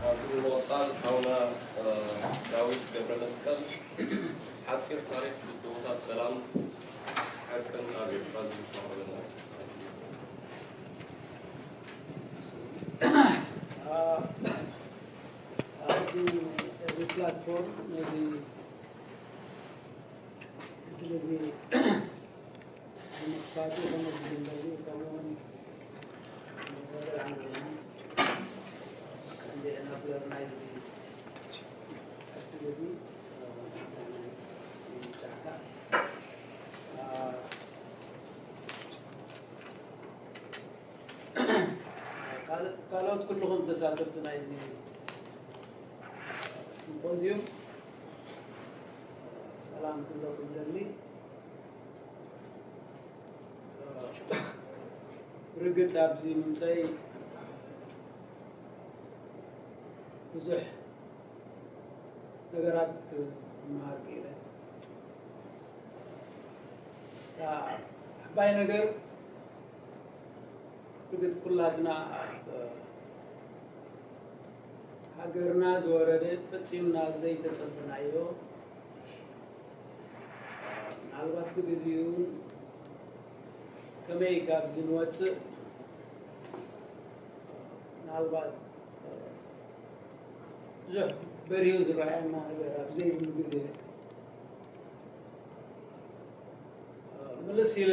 ኣብዚ ብምቕጻል ሓውና፣ እ፣ ዳዊት ገብረመስቀል ሓጺር ታሪኽ ብድሆታት ሰላም ሓቅን ኣብ ኤርትራ ዝብል ከቕርበልና እዩ። ኣብዚ፣ እዚ ፕላትፎርም ነዚ፣ እቲ ነዚ ንምኽፋቱ ከመስግን ደልዩ፣ ከምኡውን ንዘበርዓና ቀንዲ ኤናብለር ናይዚ ዕድል እዚ፣ እ፣ ይብጻሕካ። እ፣ ካል-፣ ካልኦት ኩልኹም ተሳተፍቲ ናይዚ ሲምፖዝዩም ሰላም ክብለኩም ደሊ። ብርግጽ ኣብዚ ምምጸይ ብዙሕ ነገራት ክመሃር ክኢለ። እታ ዓባይ ነገር፣ ብርግጽ ኩላትና ኣብ ሃገርና ዝወረደ ፈጺምና ዘይተጸበናዮ፣ ምናልባት ብግዜኡ ከመይ ካብዚ ንወጽእ፣ ምናልባት ብዙሕ በሪሁ ዝረኣየና ነገር ኣብ ዘይብሉ ግዜ፣ ምልስ ኢለ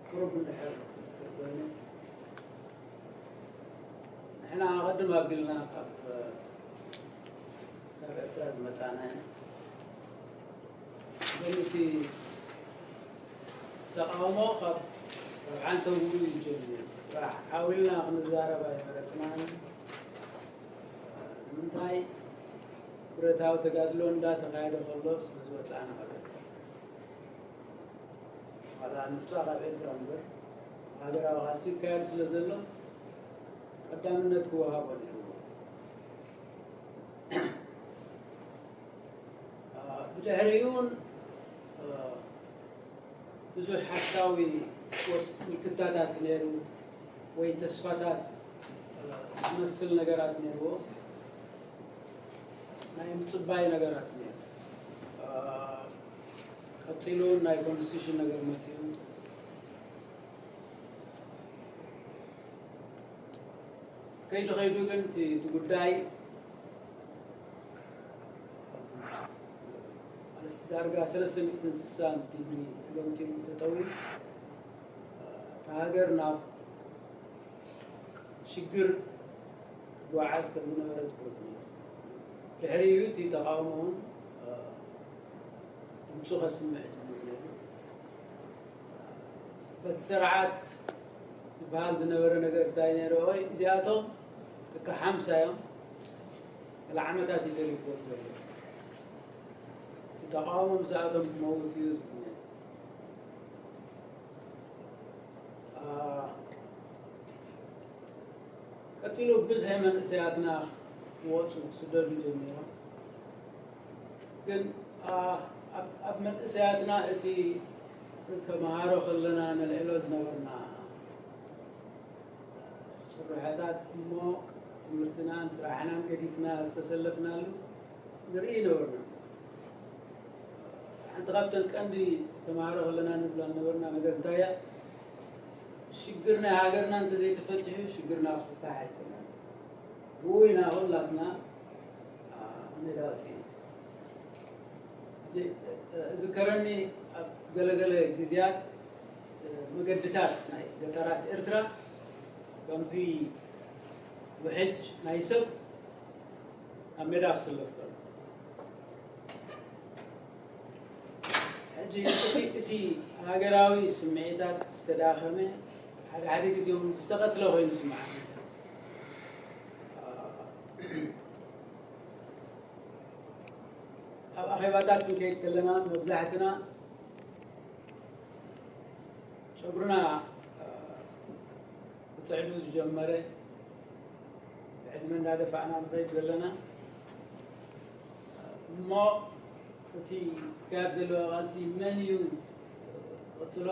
ቁሩብ እንድሕር ኮይኑ፣ ንሕና ቅድም ኣቢልና ካብ፣ ካብ ኤርትራ ዝመጻና ኢና። ግን እቲ ተቃውሞ ካብ፣ ካብ ሓንተውኡ እዩ ጀሚሩ። ጥራሕ ሓው ኢልና ክንዛረብ ኣይመረጽናን። ንምንታይ? ብረታዊ ተጋድሎ እንዳተኻየደ ከሎ ስለ ዝወጻና ማለት እዩ። ዋላ ንብጻ ካብ ኤርትራ እምበር፣ ሃገራዊ ቃልሲ ይካየድ ስለ ዘሎ ቀዳምነት ክወሃቦ ነይርዎ። ብድሕሪኡ እውን ብዙሕ ሓሳዊ ወስ-፣ ምልክታታት ነይሩ፣ ወይ ተስፋታት ዝመስል ነገራት ነይርዎ፣ ናይ ምጽባይ ነገራት ነይሩ። ቀጺሉ እውን ናይ ኮንስቲቱሽን ነገር መጺኡ። ከይዱ ከይዱ ግን እቲ፣ እቲ ጉዳይ ዳርጋ ሰለስተ ሚእትን ስሳን ዲግሪ ተገምጢሉ ተጠውዩ፣ እታ ሃገር ናብ ሽግር ትጓዓዝ ከም ዝነበረት ኮይኑ፣ ድሕሪኡ እቲ ተቃውሞ እውን ድምፁ ከስምዕ ጀሚሩ ነይሩ። በቲ ስርዓት ዝበሃል ዝነበረ ነገር እንታይ ነይሩ? ኦይ፣ እዚኣቶም ልክዕ ሓምሳ እዮም፣ ገለ ዓመታት እዩ ተሪፍዎም ዘሎ። እቲ ተቃውሞ ምስኣቶም ክመውት እዩ ዝብል ነይሩ። አ፣ ቀጺሉ ብዝሒ መንእሰያትና ክወጹ ክስደዱ ጀሚሮም። ግን፣ አ፣ ኣብ፣ ኣብ መንእሰያትና እቲ ተመሃሮ ከለና ነልዕሎ ዝነበርና ስርሖታት እሞ ትምህርትናን ስራሕናን ገዲፍና ዝተሰለፍናሉ ንርኢ ነበርና። ሓንቲ ካብተን ቀንዲ ተመሃሮ ከለና ንብላ ነበርና ነገር እንታይ እያ? ሽግር ናይ ሃገርና እንተዘይተፈቲሑ ሽግርና ክፍታሕ ኣይኮነን። ብኡ ኢና ኩላትና ኣብ ሜዳ ወፂና። ዝከረኒ ኣብ ገለገለ ግዜያት መገድታት ናይ ገጠራት ኤርትራ ከምዚ ውሕጅ ናይ ሰብ ኣብ ሜዳ ክስለፍ ከሎ ሕጂ እቲ እቲ ሃገራዊ ስምዒታት ዝተዳኸመ ሓደ ሓደ ግዜ እውን ዝተቐትለ ኮይኑ ይስምዓኒ። ኣብ ኣኼባታት ክንከይድ ከለና መብዛሕትና ጨጉርና ክፅዕዱ ዝጀመረ ብዕድመ እንዳደፋእና ንኸይድ ዘለና እሞ እቲ ክካየድ ዘለዎ ቃልሲ መን እዩ ክቕፅሎ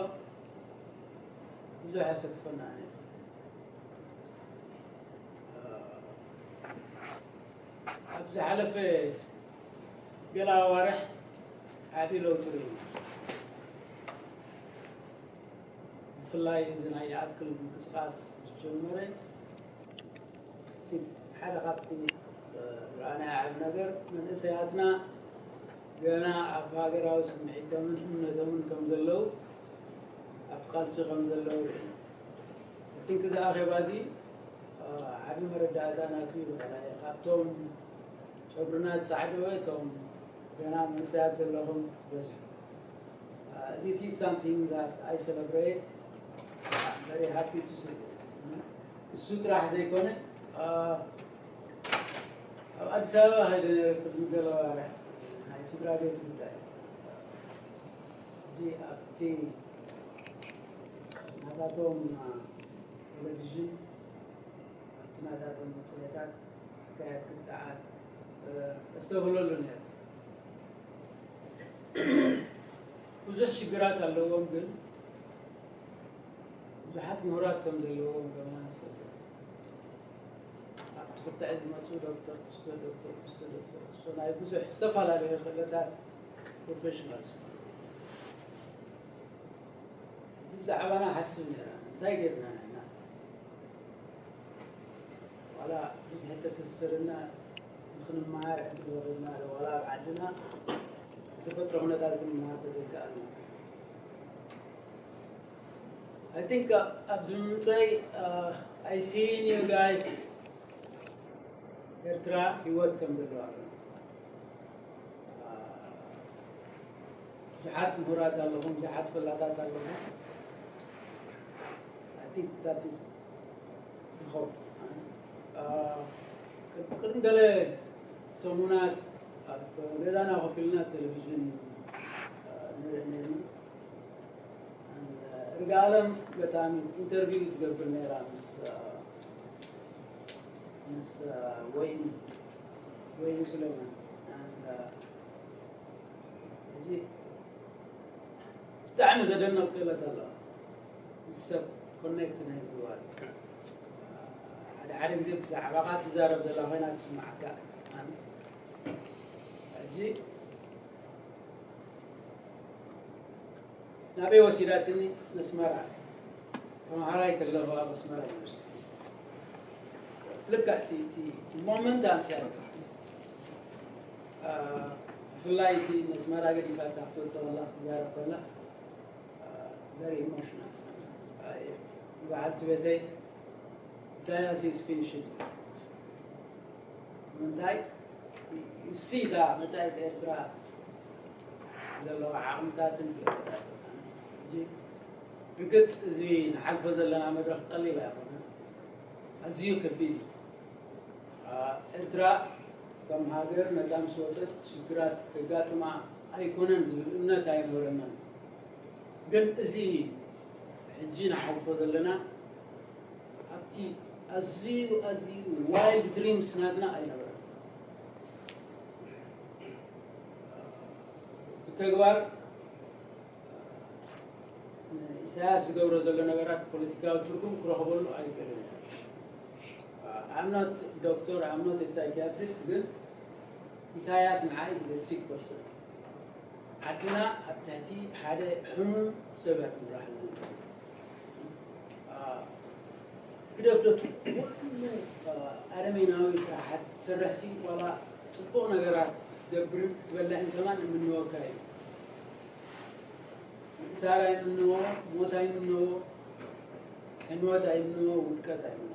ብዙሕ ኣሰክፈና። ኣብ ዝሓለፈ ገለ ኣዋርሕ ዓቢ ለውጢ ርኢና። ብፍላይ እዚ ናይ ይኣክል ምንቅስቃስ ምስ ጀመረ ሓደ ካብቲ ረኣናዮ ዓቢ ነገር መንእሰያትና ገና ኣብ ሃገራዊ ስምዒቶምን እምነቶምን ከም ዘለዉ ኣብ ቃልሲ ከም ዘለዉ ርኢና። I think እዚ ኣኼባ እዚ ዓቢ መረዳእታ ናቱ ይበሃል። ካብቶም ጨጉርና ዝጻዕደወ እቶም ገና መንእሰያት ዘለኹም ትበዝሑ። This is something that I celebrate. I'm very happy to see this. እሱ ጥራሕ ዘይኮነ ኣብ ኣዲስ ኣበባ ከይደ ነረ ቅድሚ ገለ ኣዋርሕ ናይ ስድራ ቤት ጉዳይ እዚ ኣብቲ ናታቶም ቴሌቪዥን ኣብቲ ናታቶም መፅሄታት ዝካየድ ክትዓት ኣስተብህለሉ ነይሩ። ብዙሕ ሽግራት ኣለዎም፣ ግን ብዙሓት ምሁራት ከም ዘለዎም ከመናሰብ ኣብቲ ክትዕ ዝመፁ ዶክተር ክስቶ ዶክተር ክስቶ ዶክተር ክስቶ ናይ ብዙሕ ዝተፈላለዩ ክእለታት ፕሮፌሽናልስ እቲ ብዛዕባና ሓስብ ነራ እንታይ ጌርና ንሕና ዋላ ብዙሕ ተሰስርና ንክንመሃር ዕድል ወረድና ዶ ዋላ ኣብ ዓድና ዝፈጥሮ ኩነታት ክንመሃር ተዘይከኣልና I think ኣብዚ ምምፀይ I seen you guys ኤርትራ ህይወት ከም ዘለዋ ብዙሓት ምሁራት ኣለኹም፣ ብዙሓት ፈላጣት ኣለኹም። I think that is the hope. ቅድሚ ገለ ሰሙናት ኣብ ገዛና ኮፍ ኢልና ቴሌቪዥን ንርኢ ነርና። እርጋለም ገጣሚ ኢንተርቪው ትገብር ነይራ ምስ ምስ ወይኒ ወይኒ ሱሌማን ሕጂ ብጣዕሚ ዘደንቕ ክእለት ኣለዋ። ምስ ሰብ ኮኔክት ናይ ምግባር ሓደ ሓደ ግዜ ብዛዕባኻ ትዛረብ ዘላ ኮይና ትስማዓካ። ሕጂ ናበይ ወሲዳትኒ? ነስመራ። ተምሃራይ ከለኹ ኣብ ኣስመራ ዩኒቨርሲቲ ልክዕ እቲ እቲ እቲ ሞመንት ኣምፅያ ብፍላይ እቲ ነስመራ ገዲፋታ ክትወፅእ ከላ ክትዛረብ ከላ very emotional። በዓልቲ ቤተይ ኢሳያስ is finished። ምንታይ እሲታ መጻኢት ኤርትራ ዘለዋ ዓቕምታትን ክእለታትን ሕጂ ርግጽ እዚ ንሓልፎ ዘለና መድረኽ ቀሊል ኣይኮነን። ኣዝዩ ከቢድ እዩ። ኤርትራ ከም ሃገር ነጻ ምስ ወጸት ሽግራት ከጋጥማ ኣይኮነን ዝብል እምነት ኣይነበረናን። ግን እዚ ሕጂ ንሓልፎ ዘለና ኣብቲ ኣዝዩ ኣዝዩ ዋይልድ ድሪምስ ናትና ኣይነበረን። ብተግባር ኢሳያስ ዝገብሮ ዘሎ ነገራት ፖለቲካዊ ትርጉም ክረኽበሉ ኣይክእልን። I'm not doctor, I'm not a psychiatrist፣ ግን ኢሳያስ ንዓይ is a sick person። ዓድና ኣብ ትሕቲ ሓደ ሕሙም ሰብ እያ ትምራሕ ዘላ። ግደፍደቱ ኩሉ ኣረሜናዊ ስራሓት ትሰርሕሲ ዋላ ፅቡቕ ነገራት ክትገብርን ክትበልዕን ከማን እምንወካ እዩ። ምእሳር ኣይምንዎ፣ ሞት ኣይምንዎ፣ ዕንወት ኣይምንዎ፣ ውድቀት ኣይምንዎ።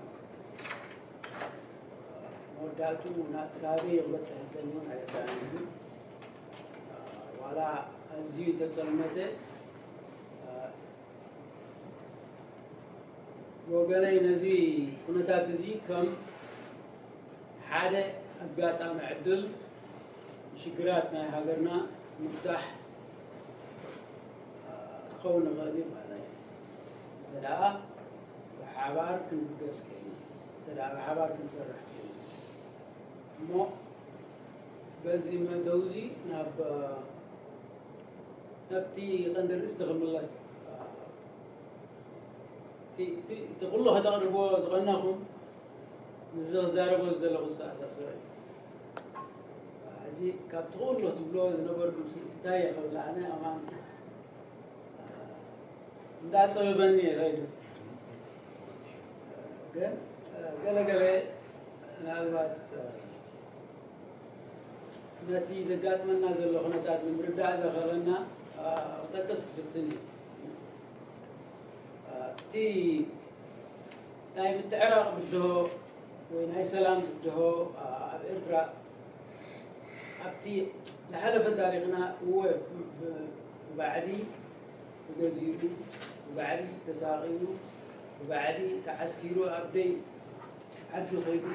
መወዳእቱ ናብ ክሳበይ ክበፅሕ እንተልውን ኣይርዳእን እዩ። ዋላ ኣዝዩ እንተፀልመተ ብወገነይ ነዚ ኩነታት እዚ ከም ሓደ ኣጋጣሚ ዕድል ንሽግራት ናይ ሃገርና ምፍታሕ ክኸውን ይኽእል እዩ ማለት እዩ። እንተ ደኣ ብሓባር ክንብገስ ክኢልና፣ እንተ ደኣ ብሓባር ክንሰርሕ ክኢልና እሞ በዚ መእተዊ እዚ ናብ ናብቲ ቀንዲ ርእስቲ ክምለስ እቲ ኩሉ ከተቕርቦ ዝቐነኹም ምስዚ ክዛረቦ ዝደለኹ ዝተኣሳሰረ እዩ። ሕጂ ካብቲ ኩሉ ትብሎ ዝነበርኩም ሲ እንታይ እየ ክብል ኣነ ኣማን እንዳጸበበኒ ይኸይድ ግን ገለገለ ምናልባት ነቲ ዘጋጥመና ዘሎ ኩነታት ንምርዳእ ዘኸለና ክጠቅስ ክፍትን እዩ። እቲ ናይ ምትዕራቕ ብድሆ ወይ ናይ ሰላም ብድሆ ኣብ ኤርትራ ኣብቲ ዝሓለፈ ታሪኽና እወ ብባዕዲ ተገዚኡ፣ ብባዕዲ ተሳቒዩ፣ ብባዕዲ ተዓስኪሩ ኣብ ደይ ዓዲ ከይዱ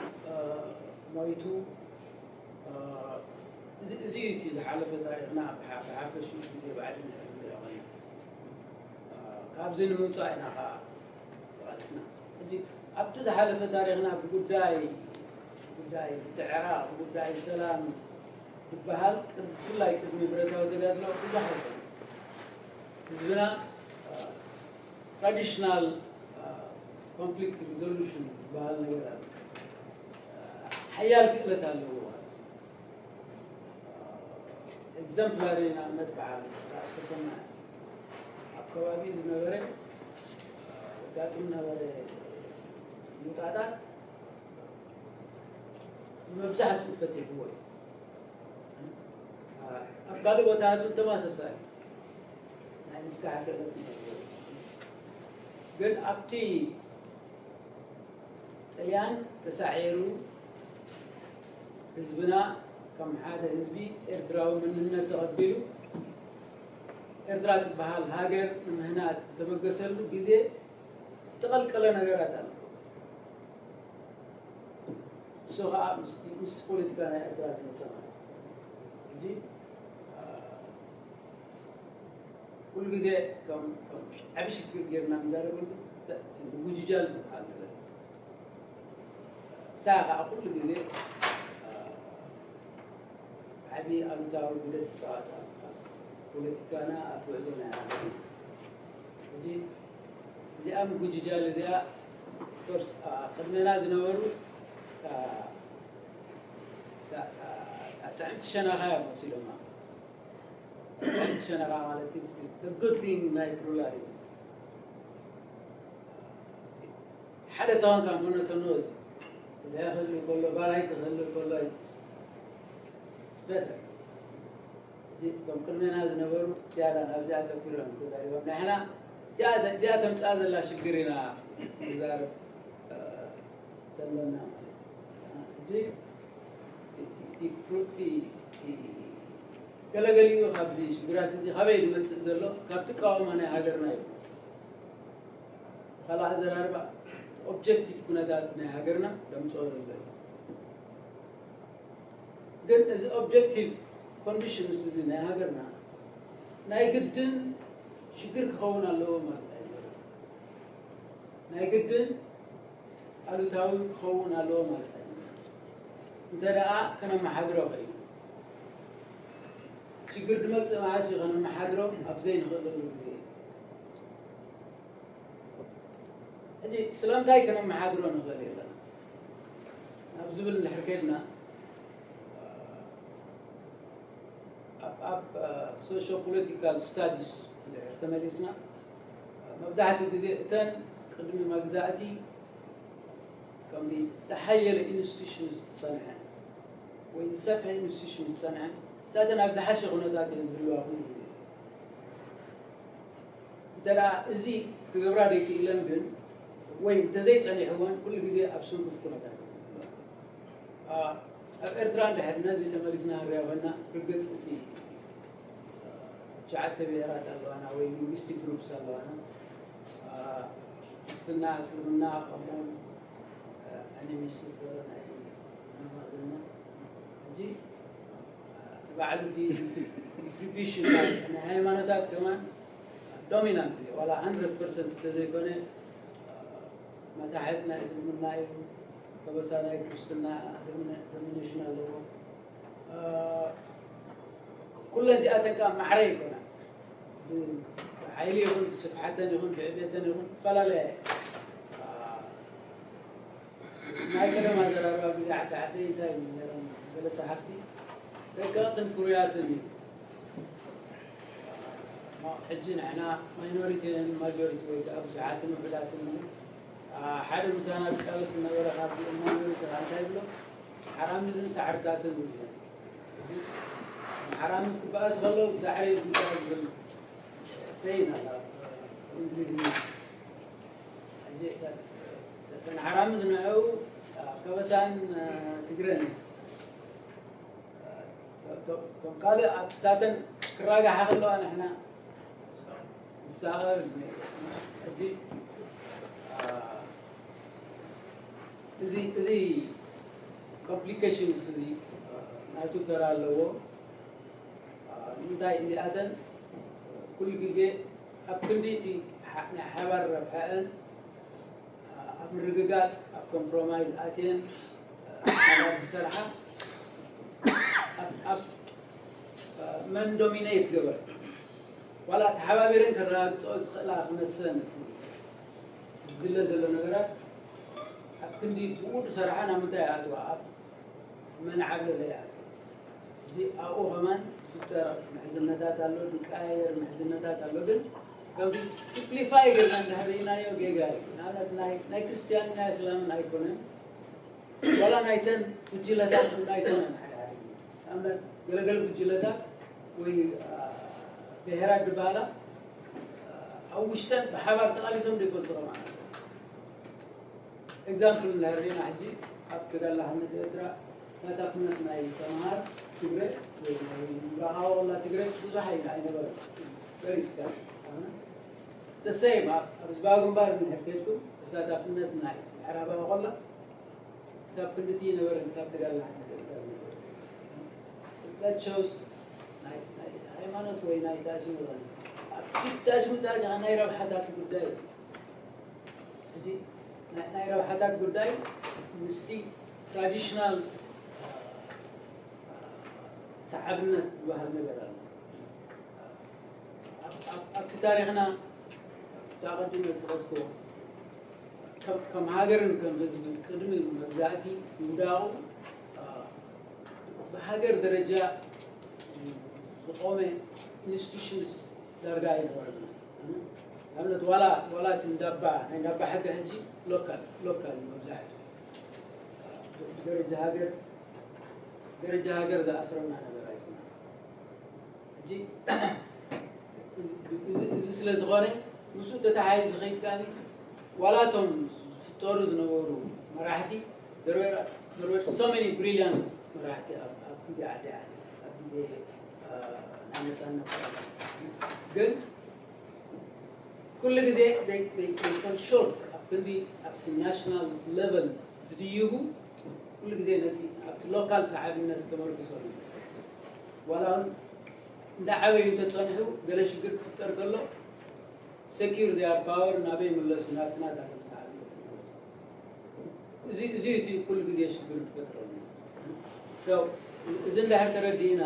ሞይቱ። እዚ እዩ እቲ ዝሓለፈ ታሪኽና ብሓፈሽኡ ግዜ ባዕዲ ንሕልና። ካብዚ ንምውፃእ ኢና ከዓ ተቓሊስና። ሕጂ ኣብቲ ዝሓለፈ ታሪኽና ብጉዳይ ጉዳይ ምትዕራቕ ብጉዳይ ሰላም ዝበሃል ብፍላይ ቅድሚ ብረታዊ ተጋድሎ ብዙሕ ኣይኮነ። ህዝብና ትራዲሽናል ኮንፍሊክት ሪዞሉሽን ዝበሃል ነገር ኣሎ። ሓያል ክእለት ኣለዎ ማለት እዩ። ኤግዘምፕላሪ ንኣብነት በዓል ራእሲ ተሰማ ኣብ ከባቢ ዝነበረ ዘጋጥም ነበረ ምውጣጣት መብዛሕትኡ ፈቲሕዎ እዩ። ኣብ ካልእ ቦታቱ ተመሳሳሊ ናይ ምፍታሕ ክእለት ነይርዎ። ግን ኣብቲ ጥልያን ተሳዒሩ ህዝብና ከም ሓደ ህዝቢ ኤርትራዊ መንነት ተቐቢሉ ኤርትራ ትበሃል ሃገር ንምህናጽ ዝተበገሰሉ ግዜ ዝተቐልቀለ ነገራት ኣሎ። እሱ ከዓ ምስቲ ምስ ፖለቲካ ናይ ኤርትራ ዝመፀ ማለት እዩ። ሕጂ ኩሉ ግዜ ከም ዓብ ሽግር ጌርና ንዛረበሉ ምጉጅጃል ዝበሃል ነገር እሳ ከዓ ኩሉ ግዜ ዓብ ኣሉታዊ ግደ ትፃወት ኣላ። ፖለቲካና ኣብ ጉዕዞ ናይ ሃገር ሕጂ እዚኣ ምጉጅጃል እዚኣ ሶርስ ቅድሜና ዝነበሩ ጥዕምቲ ሸነኻ እዮም መሲሎማ። ጥዕምቲ ሸነኻ ማለት good thing ናይ ፕሉራሊዝም ሓደ ተዋንካ ሞኖቶኖ እዚ ክህሉ ከሎ ባላይ ክህሉ ከሎ better። እቶም ቅድሜና ዝነበሩ ዝያዳ ናብዚ ኣተኩሮም ተዛሪቦም ንሕና እዚኣ ተምፅኣ ዘላ ሽግር ኢና ንዛረብ ዘለና ማለት እዩ። ሕጂ ገለገሊኡ ካብዚ ሽግራት እዚ ካበይ ዝመፅእ ዘሎ ካብ ትቃወማ ናይ ሃገርና እዩ ዝመፅእ። ካልእ ኣዘራርባ ኦብጀክቲቭ ኩነታት ናይ ሃገርና ደምፅኦ ዘሎ እዩ። ግን እዚ ኦብጀክቲቭ ኮንዲሽንስ እዚ ናይ ሃገርና ናይ ግድን ሽግር ክኸውን ኣለዎ ማለት ኣይኮነን። ናይ ግድን ኣሉታዊ ክኸውን ኣለዎ ማለት ኣይኮነን። እንተ ደኣ ከነመሓድሮ ኸኢሉ ሽግር ድመፅእ መዓስ እዩ ከነመሓድሮ ኣብ ዘይንኽእለሉ ግዜ እዩ። ሕጂ ስለምንታይ ከነመሓድሮ ንኽእል የለን ናብ ዝብል እንድሕር ከድና ኣብ ሶሾ ፖለቲካል ስታዲስ እንድሕር ተመሊስና መብዛሕትኡ ግዜ እተን ቅድሚ መግዛእቲ ከምዚ ዝሓየለ ኢንስቲቱሽን ዝጸንሐ ወይ ዝሰፍሐ ኢንስቲቱሽን ዝጸንሐ እሳተን ኣብ ዝሓሸ ኩነታት እየን ዝህልዋ። ኩሉ ግዜ እንተ ደኣ እዚ ክገብራ ዘይክኢለን ግን ወይ እንተዘይጸኒሕወን ኩሉ ግዜ ኣብ ስንኩፍ ኩነታት እየን ዝህልዋ። ኣብ ኤርትራ እንድሕር ነዚ ተመሊስና ንሪኦ ኮይና ርግጽ እቲ ትሽዓተ ብሄራት ኣለዋና ወይ ሊንግዊስቲክ ግሩፕስ ኣለዋና። ክርስትና፣ እስልምና ከምኡውን ኣኒሚስት ዝበለ ናይ መማእዝና ሕጂ ባዕሉ እቲ ዲስትሪቢሽን ናይ ሃይማኖታት ከማን ዶሚናንት እዩ። ዋላ ሃንድረድ ፐርሰንት እንተዘይኮነ መታሕት ናይ እስልምና እዩ፣ ከበሳ ናይ ክርስትና ዶሚኔሽን ኣለዎ። ኩለን እዚኣተን ከዓ ማዕረ ይኮና። ብሓይሊ ይኹን ብስፍሓተን ይኹን ብዕቤተን ይኹንፈላለያ እየን። ናይ ቀደም ኣዘራርባ ግዜ ዓዲ ዓደይ እንታይ ይብሉ ነይሮም ገለ ጸሓፍቲ? ደቀቕትን ፍሩያትን እዩ። ሕጂ ንሕና ማይኖሪቲን ማጆሪቲ ወይ ከዓ ብዙሓትን ውሑዳትን ንብል። ሓደ ምሳና ዝቃለስ ዝነበረ ካብዚ ማይኖሪቲ ከዓ እንታይ ይብሎ? ሓራምዝን ሳዕርታትን ይብሎ። ሓራምዝ ክበኣስ ከሎ ብሳዕሪ ይብቃ ዝብል ሰይን ኣላ እንግሊዝኛ። ሕጂ እተን ሓራምዝ ንዕኡ ከበሳን ትግረን እየን። እቶም ካልእ ኣብ ክሳተን ክራጋሓ ከለዋ ንሕና ንሳቐ ሕጂ እዚ እዚ ኮምፕሊኬሽንስ እዚ ናቱ ተራ ኣለዎ። ንምንታይ እዚኣተን ኩሉ ግዜ ኣብ ክንዲ እቲ ናይ ሓባር ረብሐአን ኣብ ምርግጋፅ ኣብ ኮምፕሮማይዝ ኣትየን ሓባር ዝሰርሓ ኣብ መን ዶሚኔት ገበር ዋላ ተሓባቢረን ከረጋግፅኦ ዝኽእላ ክነሰን ዝድለ ዘሎ ነገራት ኣብ ክንዲ ብኡ ዝሰርሓ ናብ ምንታይ ይኣትዋ ኣብ መን ዓብለለ ይኣትዋ። እዚ ኣብኡ ከማን ዝፍጠር ምሕዝነታት ኣሎ፣ ዝቀያየር ምሕዝነታት ኣሎ። ግን ከምዚ ሲምፕሊፋይ ጌርና እንዳህበይናዮ ጌጋ እዩ። ንኣብነት ናይ ክርስትያንን ናይ እስላምን ኣይኮነን ዋላ ናይተን ጉጅለታት እውን ኣይኮነን ሓደ ሓደ ግዜ። ንኣብነት ገለገለ ጉጅለታት ወይ ብሄራት ዝበሃላ ኣብ ውሽጠን ብሓባር ተቓሊሶም ዘይፈልጡ ማለት እዩ። ኤግዛምፕል እናርኢና ሕጂ ኣብ ተጋላህነት ኤርትራ ተሳታፍነት ናይ ሰምሃር ትግረ ወይ ናይ ምብራቓዊ ቆላ ትግረ ብዙሕ ኣይነበረ። ቨሪ ስካርስ። ተሰይም ኣብ ህዝባዊ ግንባር እንድሕር ከድኩም ተሳታፍነት ናይ ምዕራባዊ ቆላ ክሳብ ክንድቲ ነበረ ክሳብ ተጋላህነት ኤርትራ ነበረ። ዳት ሾውስ ናይ ሃይማኖት ወይ ናይ ዳሽን ወላ ኣብ ዳሽን ዳሽ ናይ ረብሓታት ጉዳይ እዩ። ሕጂ ናይ ረብሓታት ጉዳይ ምስቲ ትራዲሽናል ሰዓብነት ዝበሃል ነገር ኣሎ። ኣብቲ ታሪኽና ኣቐዲመ ዝጠቐስኩዎ ከም ሃገርን ከም ህዝብን ቅድሚ መግዛእቲ ምውዳቑ ብሃገር ደረጃ ዝቆመ ኢንስቲቱሽንስ ዳርጋ ኣይነበረና። ንኣብነት ዋላ ዋላ እቲ እንዳባ ናይ እንዳባ ሕገ ሕጂ ሎካል ሎካል መብዛሕትኡ ብደረጃ ሃገር ደረጃ ሃገር ዝኣስረና ነገር ኣይኮነ። ሕጂ እዚ ስለ ዝኾነ ምስኡ ተተሓሒዙ ዝኸይድ ከኣ ዋላ እቶም ዝፍጠሩ ዝነበሩ መራሕቲ there were so many brilliant መራሕቲ ኣብ ግዜ ዓዲ ዓዲ ኣብ ግዜ ናይ ነፃነት ግን ኩሉ ግዜ ሾርት ኣብ ክንዲ ኣብቲ ናሽናል ሌቨል ዝድይቡ ኩሉ ግዜ ነቲ ኣብቲ ሎካል ሰዓብነት ተመርኪሶም ዋላ እውን እንዳዓበዩ እንተፀንሑ ገለ ሽግር ክፍጠር ከሎ secure their power ናበይ ይምለሱ ናትና ዳግም ሰዓብነት እዚ እዚ እቲ ኩሉ ግዜ ሽግር ዝፈጥረሉ እዚ እንድሕር ተረዲእና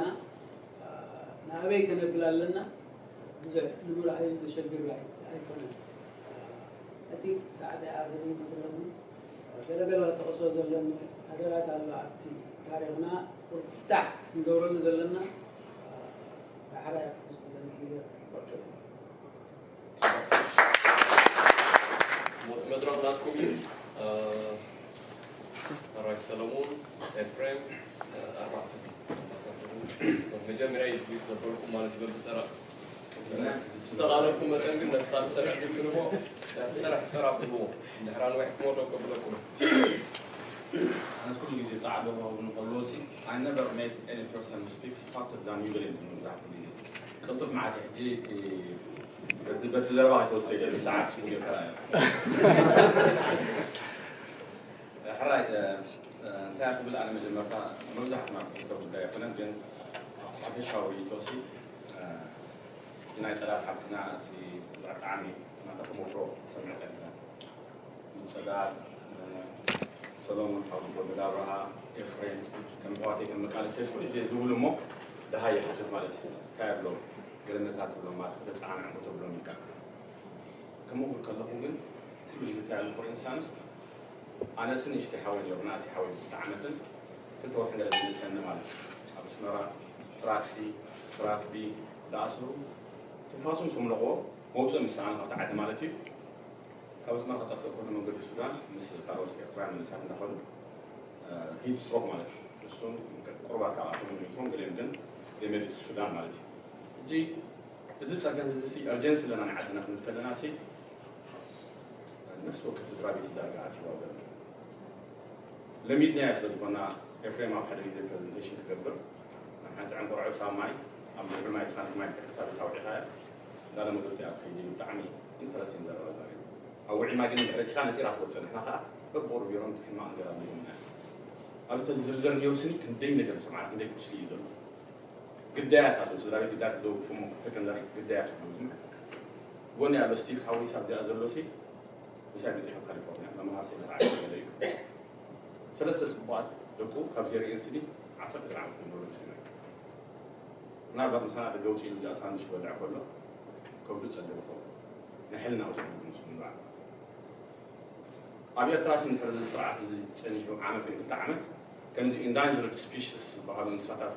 ናበይ ከነብል ኣለና ብዙሕ ንምርኣዩ ዘሸግር ኣይኮነን። እቲ ሰዓት ኣይኣርብን ይመስለኒ ገለገለ ክጠቕሶ ዘለኒ ነገራት ኣሎ ኣብቲ ታሪኽና ፍታሕ ክንገብረሉ ዘለና ዳሕራይ ኣብቲ ዝብለኒ ግዜ ክቐፅል መድረኽ ናትኩም እዩ። ኣራይ ሰለሙን፣ ኤፍሬም፣ ኣርባዕተ መጀመርያ እዩ ትዊት ዘበልኩም ማለት ይበል ብጸራ። ዝተቓለልኩም መጠን ግን ነቲ ካልእ ሰሪሕ ግን ክንቦ ሰራሕ ሰራ ብልዎ። ድሕራ ንዋሕ ክመዶ ከብለኩም። ኣነስ ኩሉ ግዜ ጻዕዶ ክኸውን ከለዎ ሲ I never met any person who speaks faster than you ገለ ይብሉ መብዛሕትኡ ግዜ። ቅልጡፍ ማለት እዩ። ሕጂ እቲ በቲ በቲ ዘረባ ከተወስደ ገለ ሰዓት ስሙ ገይርካ ሕራይ እንታይ ክብል ኣነ መጀመርታ መብዛሕትና ክፍልቶ ጉዳይ ኣይኮነን ግን ኣብቲ ሓፈሻዊ ርእይቶ ሲ ናይ ጸላል ሓፍትና እቲ ብጣዕሚ ናታ ተመክሮ ሰምዕ ጸኒሕና ንጸዳል ሰሎሞን ሓውቶ መዳብርሃ ኤፍሬም ከም ኣሕዋተይ ከም መቃለስተይ ኩሉ ግዜ ዝብሉ እሞ ደሃይ ይሓትት ማለት እዩ እንታይ ኣብሎ ገለመታት ትብሎም ማለት ተጸዓምዕሞ ተብሎም ኢልካ ከምኡ ክብል ከለኹ ግን ኩሉ ግዜ እንታይ ኣብሎ for instance ኣነስ ንእሽተይ ሓወይ ነይሩ ናእሲ ሓወይ ብልተ ዓመትን ክልተ ወርሒ ገለ ዝመልሰኒ ማለት እዩ ኣብ ኣስመራ ትራክሲ ትራክቢ ዝኣስሩ ትንፋሶም ስምለቕዎ መውፅእ ምስ ሰኣኑ ካብቲ ዓዲ ማለት እዩ ካብ ኣስመራ ክጠፍእ ከሎ መንገዲ ሱዳን ምስ ካልኦት ኤርትራውያን መንእሰያት እንዳኸዱ ሂት ስትሮክ ማለት እዩ እሱን ቁርባት ካብኣቶም ሚቶም ገሊኦም ግን ገመድ እቲ ሱዳን ማለት እዩ ሕጂ እዚ ፀገም እዚ ሲ urgency ኣለና ናይ ዓድና ክንብል ከለና ሲ ነፍሲ ወከፍ ስድራ ቤት እዩ ዳርጋ ኣትይዋ ዘሎ ለሚድናዮ ስለ ዝኾና ኤፍሬም ኣብ ሓደ ግዜ ፕረዘንቴሽን ክገብር ናብ ሓንቲ ዕንቁርዖ ካብ ማይ ኣብ ልዕሊ ማይ ትኻንቲ ማይ ተከሳቢ ታውዒኻያ እንዳለመደት እያ ትኸይድ እዩ ብጣዕሚ ኢንተረስቲንግ ዘረባ ዛሪቡ ኣብ ውዒ ማይ ግን ድሕረቲኻ ነጢራ ትወፅእ ንሕና ከዓ በብቁሩብ ገይሮም እቲ ሕማቕ ነገር ኣለዎም ኢና ኣብዚ ተዝዝርዘር ነይሩ ስኒ ክንደይ ነገር ምሰማዕና ክንደይ ቁስሊ እዩ ዘሎ ግዳያት ኣለዉ ስድራ ቤት ግዳያት ክደግፉ እሞ ሰከንዳሪ ግዳያት ኣለዉ ዝም ጎኒ ኣሎ ስቲቭ ሓዊስ ኣብዚኣ ዘሎ ሲ ምሳይ መፂኡ ካብ ካሊፎርኒያ መምሃርቲ ተባዕቲ ገለ እዩ ሰለስተ ፅቡቃት ደቁ ካብ ዜርኤን ስኒ ዓሰርተ ገለ ዓመት ንብሎ ምስኪና ምናልባት ምሳና ደገ ውፅእ ኢሉ እዚኣ ሳንዱሽ ክበልዕ ከሎ ከብዱ ፀገም ይኸውን ናይ ሕልና ውስጥ ምስ ንባዕ ኣብ ኤርትራ ሲ እንድሕር እዚ ስርዓት እዚ ፀኒሑ ዓመት ወይ ክልተ ዓመት ከምዚ endangered species ዝበሃሉ እንስሳታት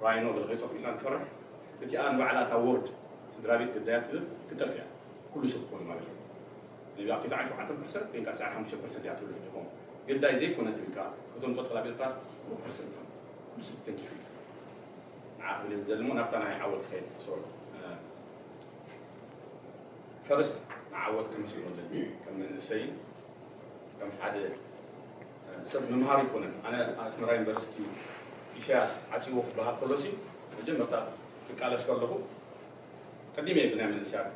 ራይኖ ገለ ከይጠፍኡ ኢና ንፈርሕ እቲኣ ንባዕላ እታ word ስድራ ቤት ግዳያት ትብል ክትጠፍእ እያ ኩሉ ሰብ ክኾኑ ማለት እዩ maybe ኣብቲ ከዓ ሸውዓተ ፐርሰንት ወይ ከዓ ትስዓን ሓሙሽተ ፐርሰንት እያ ትብል ሕጂ ኮም ግዳይ ዘይኮነ ስልካ ክተምፆ ትኽእል ኣብ ኤርትራ ሩብ ፐርሰንት እዮም ኩሉ ሰብ ተንኪፉ እዩ ንዓ ክብል ዝደሊ እሞ ናብታ ናይ ዓወት ክኸይድ so ፈርስት ንዓወት ክምስሎ ደሊ ከም መንእሰይን ከም ሓደ ሰብ ምምሃር ይኮነን ኣነ ኣስመራ ዩኒቨርሲቲ ኢሳያስ ዓፂዎ ክበሃል ከሎሲ መጀመርታ ክቃለስ ከለኹ ቀዲመ ብናይ መንእሰያት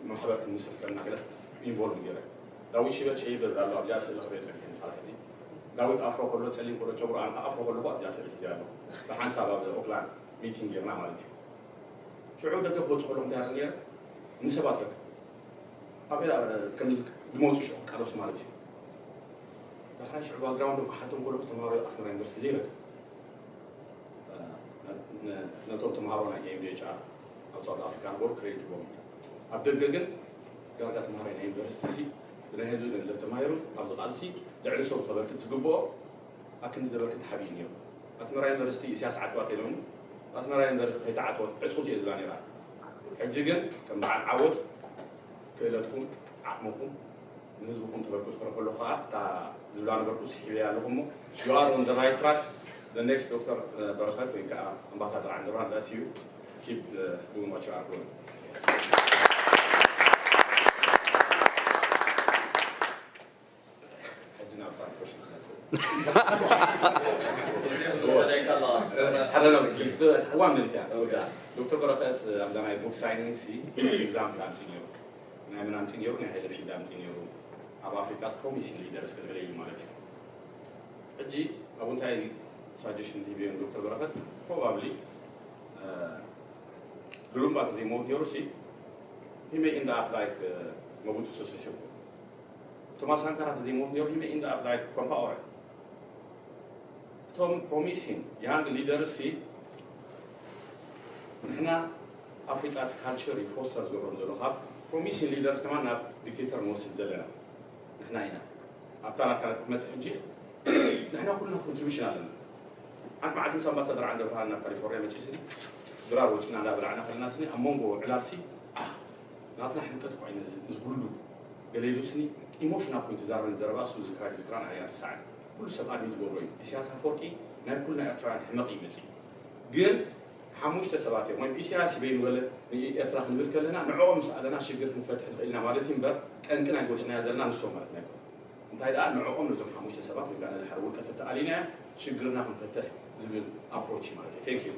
ማሕበር ክንምስርት ከለና ገለስ ኢንቮልቭ ገይረ ዳዊት ሽበል ሸይበ ኣሎ ኣብዚኣ ስእሊ ክሪኦ ፀኒሐ ንሳላ ሕዚ ዳዊት ኣፍሮ ከሎ ፀሊም ከሎ ጨጉሩ ኣንካ ኣፍሮ ከለኹ ኣብዚኣ ስእሊ ሒዘ ኣለኹ ብሓንሳብ ኣብ ኦክላንድ ሚቲንግ ጌርና ማለት እዩ ሽዑ ደገ ክወፁ ከለኹ እንታይ ርኢ ነይረ ንሰባት ረክ ኣብ ከምዚ ዝመፁ ሽዑ ክቃለሱ ማለት እዩ ዳሕራይ ሽዑ ባክግራውንዶም ክሓቶም ከለኹ ተምሃሮ ኣስመራ ዩኒቨርሲቲ ዘይረክ ነቶም ተምሃሮ ናይ ኤምዲኤችኣር ኣብ ሳውት ኣፍሪካ ነበሩ ክሬዲት ቦም ኣብ ደገ ግን ዳርጋ ተምሃራይ ናይ ዩኒቨርሲቲ ሲ ብናይ ህዝቢ ገንዘብ ተማሂሩ ኣብዚ ቃልሲ ልዕሊ ሰቡ ከበርክት ዝግብኦ ኣክንዲ ዘበርክት ሓብዩ ነይሩ ኣስመራ ዩኒቨርሲቲ ኢሳያስ ዓፅዋ ተኢሎኒ ኣስመራ ዩኒቨርሲቲ ከይተዓፅወት ዕፁት እየ ዝብላ ነይራ ሕጂ ግን ከም በዓል ዓወት ክእለትኩም ዓቕምኹም ንህዝብኹም ተበርክቱ ክረከሎ ከዓ እታ ዝብላ ነበርኩ ስሒበያ ኣለኹ እሞ you are on the right track the next ዶክተር በረኸት ወይ ከዓ ኣምባሳደር ዓንደብርሃን that you keep doing what you are doing ሕጂ ናብ ፋን ኮሽን ክመፅእ ሓደ ነው one minute ያ ዶክተር በረኸት ኣብዛ ናይ ቡክ ሳይኒንግ ሲ ኤግዛምፕል ኣምፂ ነይሩ ናይ መን ኣምፂ ነይሩ ናይ ሃይለ ፊልድ ኣምፂ ነይሩ ኣብ ኣፍሪካ ፕሮሚሲንግ ሊደርስ ክንብል እዩ ማለት እዩ ሕጂ ኣብ እንታይ ሳጀሽን ሂበዮም ዶክተር በረኸት ፕሮባብሊ ሉሉምባ ተዘይመውት ነይሩ ሲ he may end up like መቡቱ ሰሰሲኮ ቶማስ ሳንካራ ተዘይመውት ነይሩ he may end up like ኮምፓወረ እቶም ፕሮሚሲንግ ያንግ ሊደርስ ሲ ንሕና ኣፍሪቃ እቲ ካልቸር እዩ ፎስተር ዝገብሮም ዘሎ ካብ ፕሮሚሲንግ ሊደርስ ከማን ናብ ዲክቴተር ንወስድ ዘለና ንሕና ኢና ኣብታ ናትካ ክትመፅእ ሕጂ ንሕና ኩልና ኮንትሪቢሽን ኣለና ሓንቲ መዓልቲ ምስ ኣምባሳደር ዓንደብርሃን ናብ ካሊፎርኒያ መፂኡ ስኒ ድራር ወፂና እንዳበላዕና ከለና ስኒ ኣብ መንጎ ዕላል ሲ ኣህ ናትና ሕንቀት እኳ እዩ ነዚ እዚ ኩሉ ገለ ኢሉ ስኒ ኢሞሽናል ኮይኑ ተዛረበኒ ዘረባ እሱ ዝክራ ዝክራን ኣያ ርሳዕን ኩሉ ሰብ ኣድሚት ገብሮ እዩ። ኢሳያስ ኣፈወርቂ ናይ ኩልና ኤርትራውያን ሕመቕ ይመጽእ እዩ። ግን ሓሙሽተ ሰባት እዮም፣ ወይም ኢሳያስ በይኑ ገለ ንኤርትራ ክንብል ከለና ንዕኦም ምስ ኣለና ሽግር ክንፈትሕ ንኽእል ኢና ማለት እዩ እምበር፣ ጠንቂ ናይ ጎዲእናዮ ዘለና ንሶም ማለት ኣይኮነን። እንታይ ደኣ ንዕኦም ነዞም ሓሙሽተ ሰባት ወይ ከዓ ነድሓር ውልቀ ሰብ ተኣሊና ሽግርና ክንፈትሕ ዝብል ኣፕሮች እዩ ማለት እዩ። Thank you።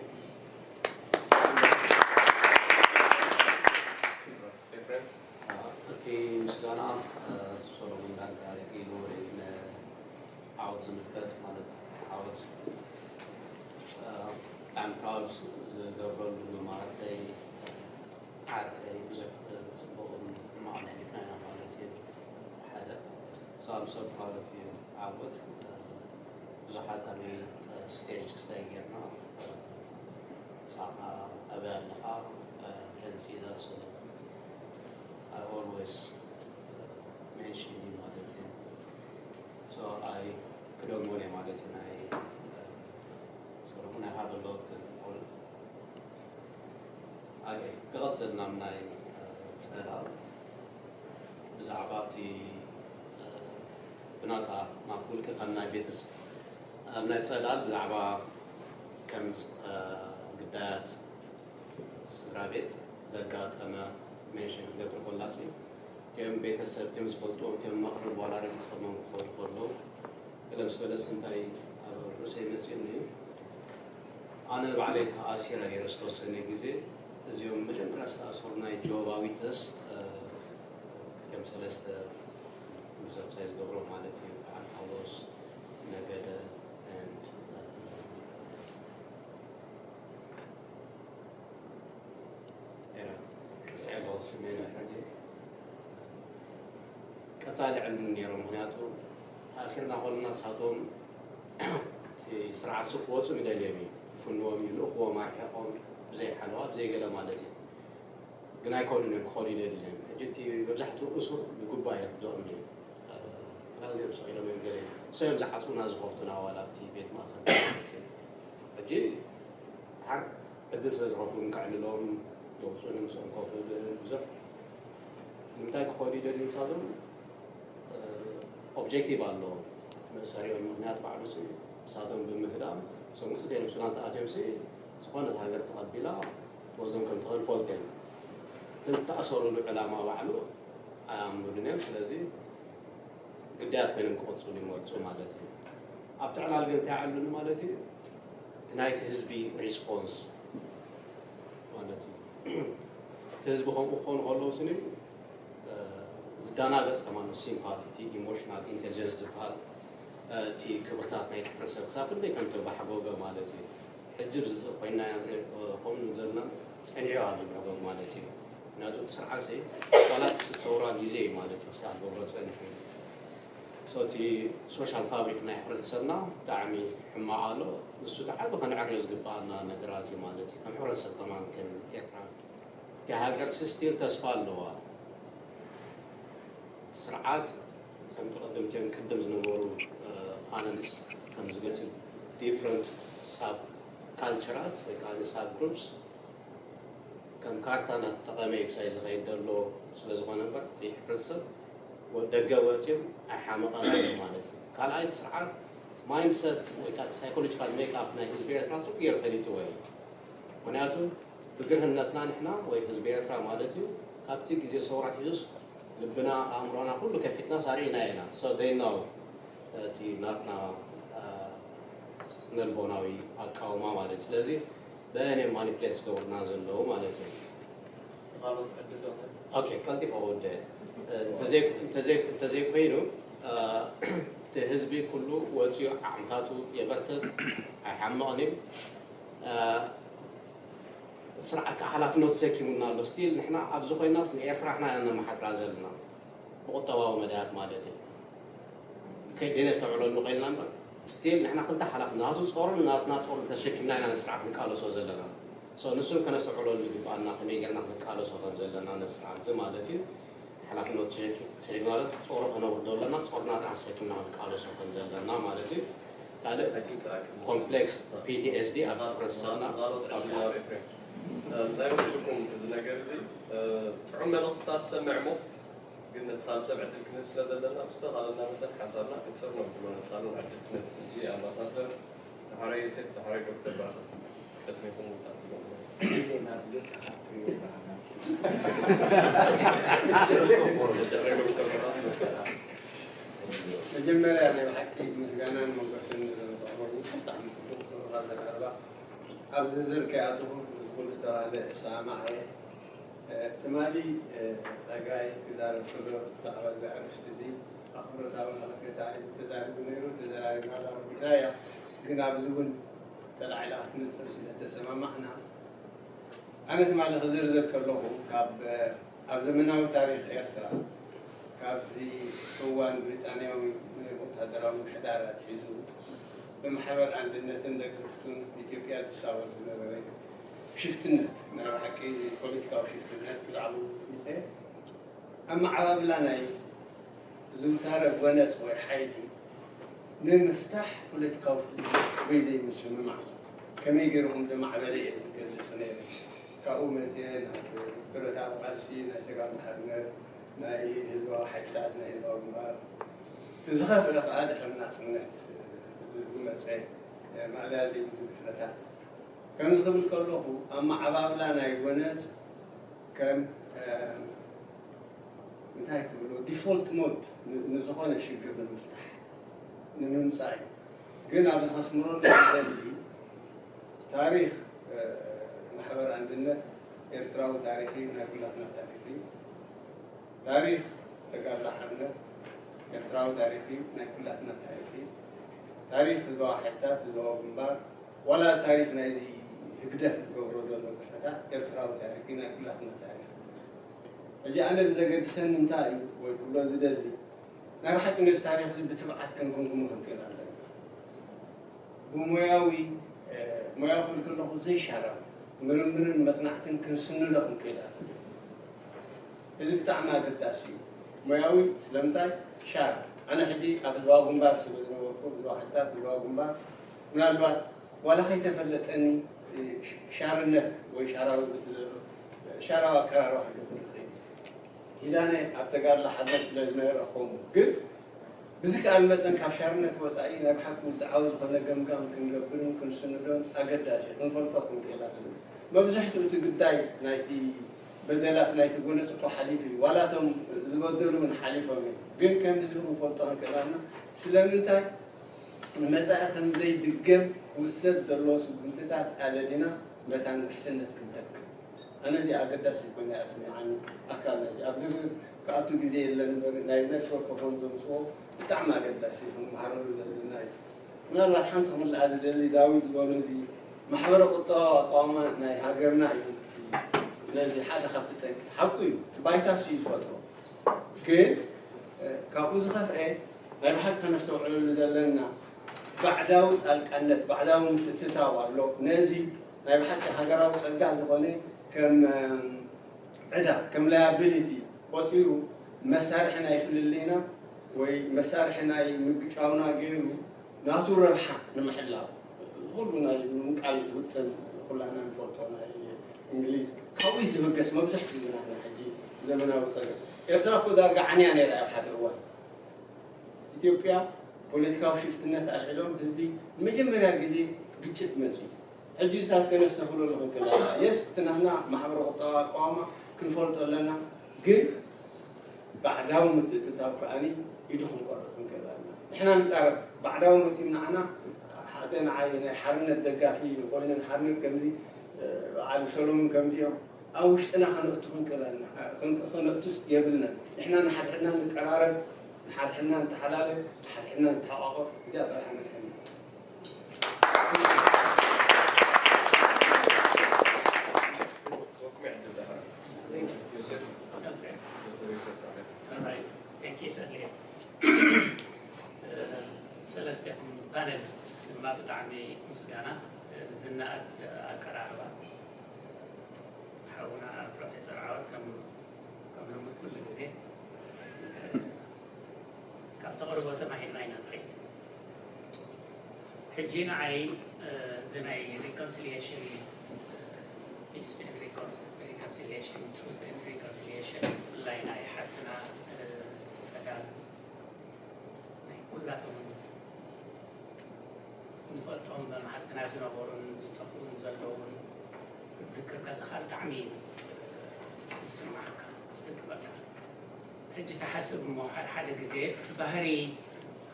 ኤፍሬም። እቲ ምስጋና ሰሎሞን ዳርጋ ኢሉ ንዓወት ዝምልከት ማለት ዓወት ብጣዕሚ ፕራውድ ዝገብረሉ መማረተይ ዓርከይ ብዙሕ ፅቡቕን ሕማቕን ኣሕሊፍና ኢና ማለት እዩ። ሓደ so I'm so proud of you ዓወት ብዙሓት ኣበይ ስቴጅ ክስታይ ጌርና ንስኻ ኣበይ ኣለኻ can see that so I always mention you ማለት እዩ። So I ክደግሞ እየ ማለት እዩ ናይ ሰለሙን I have a lot ክብል ክቐጽል ናብ ናይ ጸላል ብዛዕባ እቲ ብናታ ናብ ውልቂ ከም ናይ ቤተሰብ ኣብ ናይ ጸላል ብዛዕባ ከም ግዳያት ስድራ ቤት ዘጋጠመ ሜንሽን ክትገብር ኮላሲ እቲኦም ቤተሰብ እቲኦም ዝፈልጥዎም እቲኦም መቕርብ ዋላ ረጊጾሞም ክኸዱ ከለዉ ገለ ምስ በለስ እንታይ ኣብ ርእሰይ መጺኡኒ እዩ። ኣነ ባዕለይ ተኣሲረ ነይረ ዝተወሰነ ግዜ። እዚኦም መጀመርያ ዝተኣሰሩ ናይ ጆባ ዊትነስ እቲኦም ሰለስተ ብዙሕ ሳይ ዝገብሮ ማለት እዩ። በዓል ጳውሎስ ነገደ and ቀጻሊ ዕልሚ ነይሮም። ምክንያቱ ተኣሲርና ከለና ንሳቶም ስርዓት ሱር ክወፁ ይደልዮም እዩ። ይፍንዎም እዩ፣ ልእኽዎም ኣርሒቖም ብዘይ ሓለዋ ብዘይ ገለ ማለት እዩ። ግን ኣይከዱን እዮም፣ ክኸዱ ይደልዮም። ሕጂ እቲ መብዛሕትኡ እሱር ብጉባኤ ክዘኦም እዩ። ኣዝዮም ሰቒሎም እዮም ገለ እዮም ዝዓፁና ዝኸፍቱና ዋላ ኣብቲ ቤት ማእሰርቲ ማለት እዩ። ሕጂ ድሓር ዕድል ስለ ዝረኽቡ ከዕልሎም ዘውፅኡኒ ምስኦም ኮፍ ዝብል ብዙሕ ንምንታይ ክኸዱ ይደልዩ ንሳቶም ኦብጀክቲቭ ኣለዎም መእሰሪኦም ምክንያት ባዕሉ ንሳቶም ብምህዳም እሶም ውፅኢት ነብሱና እንተኣትዮም ዝኾነት ሃገር ተቐቢላ ወስዶም ከም ትኽእል ፈልጦ እዮም። እቲ ዝተኣሰሩሉ ዕላማ ባዕሉ ኣያምኑሉን እዮም። ስለዚ ግዳያት ኮይኖም ክቕፅሉ ይመርፁ ማለት እዩ። ኣብቲ ዕላል ግን እንታይ ዓሉኒ ማለት እዩ እቲ ናይቲ ህዝቢ ሪስፖንስ ማለት እዩ። እቲ ህዝቢ ከምኡ ክኾኑ ከለዉ ስኒ ዝደናገፅ ከማን ሲምፓቲ እቲ ኢሞሽናል ኢንቴሊጀንስ ዝበሃል እቲ ክብርታት ናይ ሕብረተሰብ ክሳብ ክንደይ ከም ተባሕጎገ ማለት እዩ። ሕጂ ብዚ ኮይና ኢና ንሪኦ ከምኡ ዘለና ፀኒዑ ኣሎ መዕበብ ማለት እዩ። ምክንያቱ እቲ ስርዓት ሲ ዋላት ሰውራ ግዜ እዩ ማለት እዩ ክሳብ ገብሮ ፀኒሑ እዩ። So እቲ ሶሻል ፋብሪክ ናይ ሕብረተሰብና ብጣዕሚ ሕማቕ ኣሎ። ንሱ ዝዓቢ ከነዕርዮ ዝግባኣና ነገራት እዩ ማለት እዩ። ከም ሕብረተሰብ ከማን ከም ኤርትራ እታ ሃገር ሲ ስቲል ተስፋ ኣለዋ። ስርዓት ከምቲ ቅድም እቲኦም ቅድም ዝነበሩ ፓነሊስት ከም ዝገልጽ ዲፍረንት ሳብ ካልቸራት ወይ ከዓ ሳብ ግሩፕስ ከም ካርታ እናተጠቐመ እዩ ክሳይ ዝኸይድ ዘሎ ስለ ዝኾነ እምበር እቲ ሕብረተሰብ ደገ ወፂኦም ኣይሓመቐን ኣሎ ማለት እዩ። ካልኣይ እቲ ስርዓት ማይንድሰት ወይ ከዓ ሳይኮሎጂካል ሜክኣፕ ናይ ህዝቢ ኤርትራ ፅቡቅ ገይሩ ፈሊጥዎ እዩ። ምክንያቱ ብግርህነትና ንሕና ወይ ህዝቢ ኤርትራ ማለት እዩ ካብቲ ግዜ ሰውራ ሒዙስ ልብና ኣእምሮና ኩሉ ከፊትና ሳሪዕና ኢና። So they know እቲ ናትና ስነልቦናዊ ኣቃውማ ማለት እዩ። ስለዚ በእኔ ማኒፕሌት ዝገብሩና ዘለዉ ማለት እዩ። ካልኦት ዕድል ዶ ኦኬ ቀልጢፈ ወደ እንተዘይኮይኑ እቲ ህዝቢ ኩሉ ወፂኡ ዓቕምታቱ የበርክት ኣይሓምቕን እዩ። ስርዓት ከዓ ሓላፍነቱ ተሰኪሙና ኣሎ። ስቲል ንሕና ኣብዚ ኮይናስ ንኤርትራ ንሕና ኢና ነመሓድራ ዘለና ብቁጠባዊ መዳያት ማለት እዩ። ከይደ ነስተውዕለሉ ኮይንና እምበር ስቲል ንሕና ክልተ ሓላፍ ናቱ ጾርን ናትና ጾርን ተሸኪምና ኢና ንስርዓት ንቃለሶ ዘለና። So ንሱ ከነስተውዕለሉ ዝግባኣና ከመይ ጌርና ክንቃለሶ ከም ዘለና ነቲ ስርዓት እዚ ማለት እዩ። ሓላፍነቱ ተሸኪምና ጾሩ ከነውርዶ ኣለና፣ ጾርና ከዓ ተሸኪምና ክንቃለሶ ከም ዘለና ማለት እዩ። ካልእ ኮምፕሌክስ ፒ ቲ ኤስ ዲ ኣብ ሕብረተሰብና እንታይ መሲልኩም እዚ ነገር እዚ ጥዑም መልእኽትታት ትሰምዕ እሞ ነቲ ካልእ ሰብ ዕድል ክንህብ ስለ ዘለና ብዝተኻለና መጠን ሓሳብና ክጽር ነው ብሎ ነቲ ካልእ ዕድል ክንህብ። ሕጂ ኣምባሳደር፣ ዳሕራይ ዮሴፍ፣ ዳሕራይ ዶክተር በረኸት ቅድሚኹም ውጣ ትብሎም። ናብዚ ገጽካ ካብ ትሪኦ በረኸት። ዳሕራይ ዶክተር በረኸት። መጀመርያ ናይ ብሓቂ ምስጋናን ሞገስን ንዘቕረቡ ብጣዕሚ ጽቡቕ ጽቡቕ ኣዘራርባ። ኣብ ዝርዝር ከይኣተኹ ምስ ኩሉ ዝተባህለ እሰማማዕ እየ። ትማሊ ጸጋይ ክዛረብ ከሎ ብዛዕባ እዚ ኣርእስቲ እዚ ኣኽብሮታዊ መኸተታ እዩ ተዛሪቡ ነይሩ። ተዘራሪብና ርኢናያ። ግን ኣብዚ እውን ተላዒላ ክትመጽእ ስለ ተሰማማዕና ኣነ ትማሊ ክዝርዝር ከለኹ ካብ ኣብ ዘመናዊ ታሪኽ ኤርትራ ካብዚ እዋን ብሪጣንያዊ ወታደራዊ ምሕዳር ኣትሒዙ ብማሕበር ኣንድነትን ደገፍቱን ኢትዮጵያ ትሳወር ዝነበረ ሽፍትነት ናይ ብሓቂ ፖለቲካዊ ሽፍትነት ብዛዕባኡ ገሊጸ ኣመዓባብላ ናይ ዝውታረ ጎነጽ ወይ ሓይሊ ንምፍታሕ ፖለቲካዊ ፍልልይ ወይ ዘይምስምማዕ ከመይ ገይሩ ከም ዘማዕበለ እየ ዝገልጽ ነይረ። ካብኡ መጽየ ናብ ብረታዊ ቃልሲ ናይ ተጋሩ ሓርነት፣ ናይ ህዝባዊ ሓይልታት፣ ናይ ህዝባዊ ግንባር፣ እቲ ዝኸፍአ ከኣ ድሕሪ ናጽነት ዝመጸ ማእለያ ዘይብሉ ድፍረታት። ከምዚ ክብል ከለኹ ኣመዓባብላ ናይ ጎነጽ ከም እንታይ ትብሎ ዲፎልት ሞድ ንዝኾነ ሽግር ንምፍታሕ ንምምፃእ እዩ። ግን ኣብዚ ከስምረሉ ዝደሊ ታሪኽ ማሕበር ኣንድነት ኤርትራዊ ታሪኽ እዩ፣ ናይ ኩላትና ታሪኽ እዩ። ታሪኽ ተጋድሎ ሓርነት ኤርትራዊ ታሪኽ እዩ፣ ናይ ኩላትና ታሪኽ እዩ። ታሪኽ ህዝባዊ ሓይልታት ህዝባዊ ግንባር ዋላ ታሪኽ ናይዚ ህግደፍ ዝገብሮ ዘሎ ግፍዕታት ኤርትራዊ ታሪኽ እዩ፣ ናይ ኩላትና ታሪኽ። ሕጂ ኣነ ብዘገድሰኒ እንታይ እዩ ወይ ክብሎ ዝደሊ ናይ ብሓቂ ነዚ ታሪኽ እዚ ብትብዓት ክንግምግሞ ክንክእል ኣለና። ብሞያዊ ሞያዊ ክብል ከለኹ ዘይሻራዊ ምርምርን መፅናዕትን ክንስንዶ ክንክእል ኣለና። እዚ ብጣዕሚ ኣገዳሲ እዩ። ሞያዊ ስለምንታይ ሻራ ኣነ ሕጂ ኣብ ህዝባዊ ግንባር ስለ ዝነበርኩ ህዝባዊ ሓይልታት ህዝባዊ ግንባር ምናልባት ዋላ ከይተፈለጠኒ ሻርነት ወይ ሻራዊ ሻራዊ ኣቀራርባ ክገብር ይኽእል። ኪዳነ ኣብ ተጋድሎ ሓድነት ስለ ዝነበረ ከምኡ ግን ብዝከኣል መጠን ካብ ሻርነት ወፃኢ ናይ ብሓቂ ውፅዓዊ ዝኾነ ገምጋም ክንገብርን ክንስንዶን ኣገዳሲ እዩ። ክንፈልጦ ክንክእል ኣለና። መብዝሕትኡ እቲ ግዳይ ናይቲ በደላት ናይቲ ጎነፅ እኮ ሓሊፉ እዩ። ዋላ እቶም ዝበደሉ እውን ሓሊፎም እዮም። ግን ከም ህዝቢ ክንፈልጦ ክንክእል ኣለና። ስለምንታይ ንመፃኢ ከም ዘይድገም ክውሰድ ዘለዎ ስጉምትታት ኣለዲና መታን ውሕስነት ክንተክል። ኣነ እዚ ኣገዳሲ ኮይኑ ኣስሚዓኒ ኣካል ናይዚ ኣብ ዝርዝር ክኣቱ ግዜ የለን እምበር ናይ ነፍሲ ወከፎም ዘምፅዎ ብጣዕሚ ኣገዳሲ ክንመሃረሉ ዘለና እዩ። ምናልባት ሓንቲ ክምልኣ ዝደሊ ዳዊት ዝበሎ እዚ ማሕበረ ቁጠባዊ ኣቃውማ ናይ ሃገርና እዩ እቲ ነዚ ሓደ ካብቲ ጠንቂ ሓቁ እዩ እቲ ባይታ እሱ እዩ ዝፈጥሮ ግን ካብኡ ዝኸፍአ ናይ ብሓቂ ከነስተውዕለሉ ዘለና ባዕዳዊ ጣልቃነት ባዕዳዊ ምትእትታው ኣሎ ነዚ ናይ ብሓቂ ሃገራዊ ፀጋ ዝኾነ ከም ዕዳ ከም ላያቢሊቲ ቆፂሩ መሳርሒ ናይ ፍልልይና ወይ መሳርሒ ናይ ምግጫውና ገይሩ ናቱ ረብሓ ንምሕላው ዝኩሉ ናይ ምምቃል ውጥን ኩላና ንፈልጦ ናይ እንግሊዝ ካብኡ ዝብገስ መብዛሕትኡ ናትና ሕጂ ዘመናዊ ፀገም ኤርትራ እኮ ዳርጋ ዓንያ ነይራ ኣብ ሓደ እዋን ኢትዮጵያ ፖለቲካዊ ሽፍትነት ኣልዒሎም ህዝቢ ንመጀመርያ ግዜ ግጭት መፅዩ ሕጂ እሳት ከነስተኽሎ ኣለኹም ከለና የስ እቲ ናትና ማሕበረ ቁጠባ ኣቋዋማ ክንፈልጦ ኣለና ግን ባዕዳዊ ምትእትታው ከኣኒ ኢዱ ክንቆርጥ ክንክእል ኣለና ንሕና ንቃረብ ባዕዳዊ መፅዩ ንዓና ሓደ ንዓይ ናይ ሓርነት ደጋፊ ኮይኑ ንሓርነት ከምዚ በዓል ሰሎሙን ከምዚኦም ኣብ ውሽጥና ከነእቱ ክንክእል ኣለና ከነእቱስ የብልናን ንሕና ንሓድሕድና ንቀራረብ ንሓድሕድና ንተሓላለ ንሓድሕድና ንተሓቋቆፍ እዚኣ ጥራሕ መድሕና ሰለስቴኹም ፓነሊስት ድማ ብጣዕሚ ምስጋና ዝነኣድ ኣቀራርባ ሓውና ፕሮፌሰር ዓወት ከም ከም ልሙድ ኩሉ ግዜ ካብ ተቕርቦ ተማሂርና ኢና ንኸይድ ሕጂ ንዓይ እዚ ናይ reconciliation peace and reconciliation truth and reconciliation ብፍላይ ናይ ሓፍትና ዝክር ከለኻ ብጣዕሚ ዝስማዓካ፣ ዝትንክፈካ። ሕጂ ተሓስብ እሞ ሓደ ሓደ ግዜ ባህሪ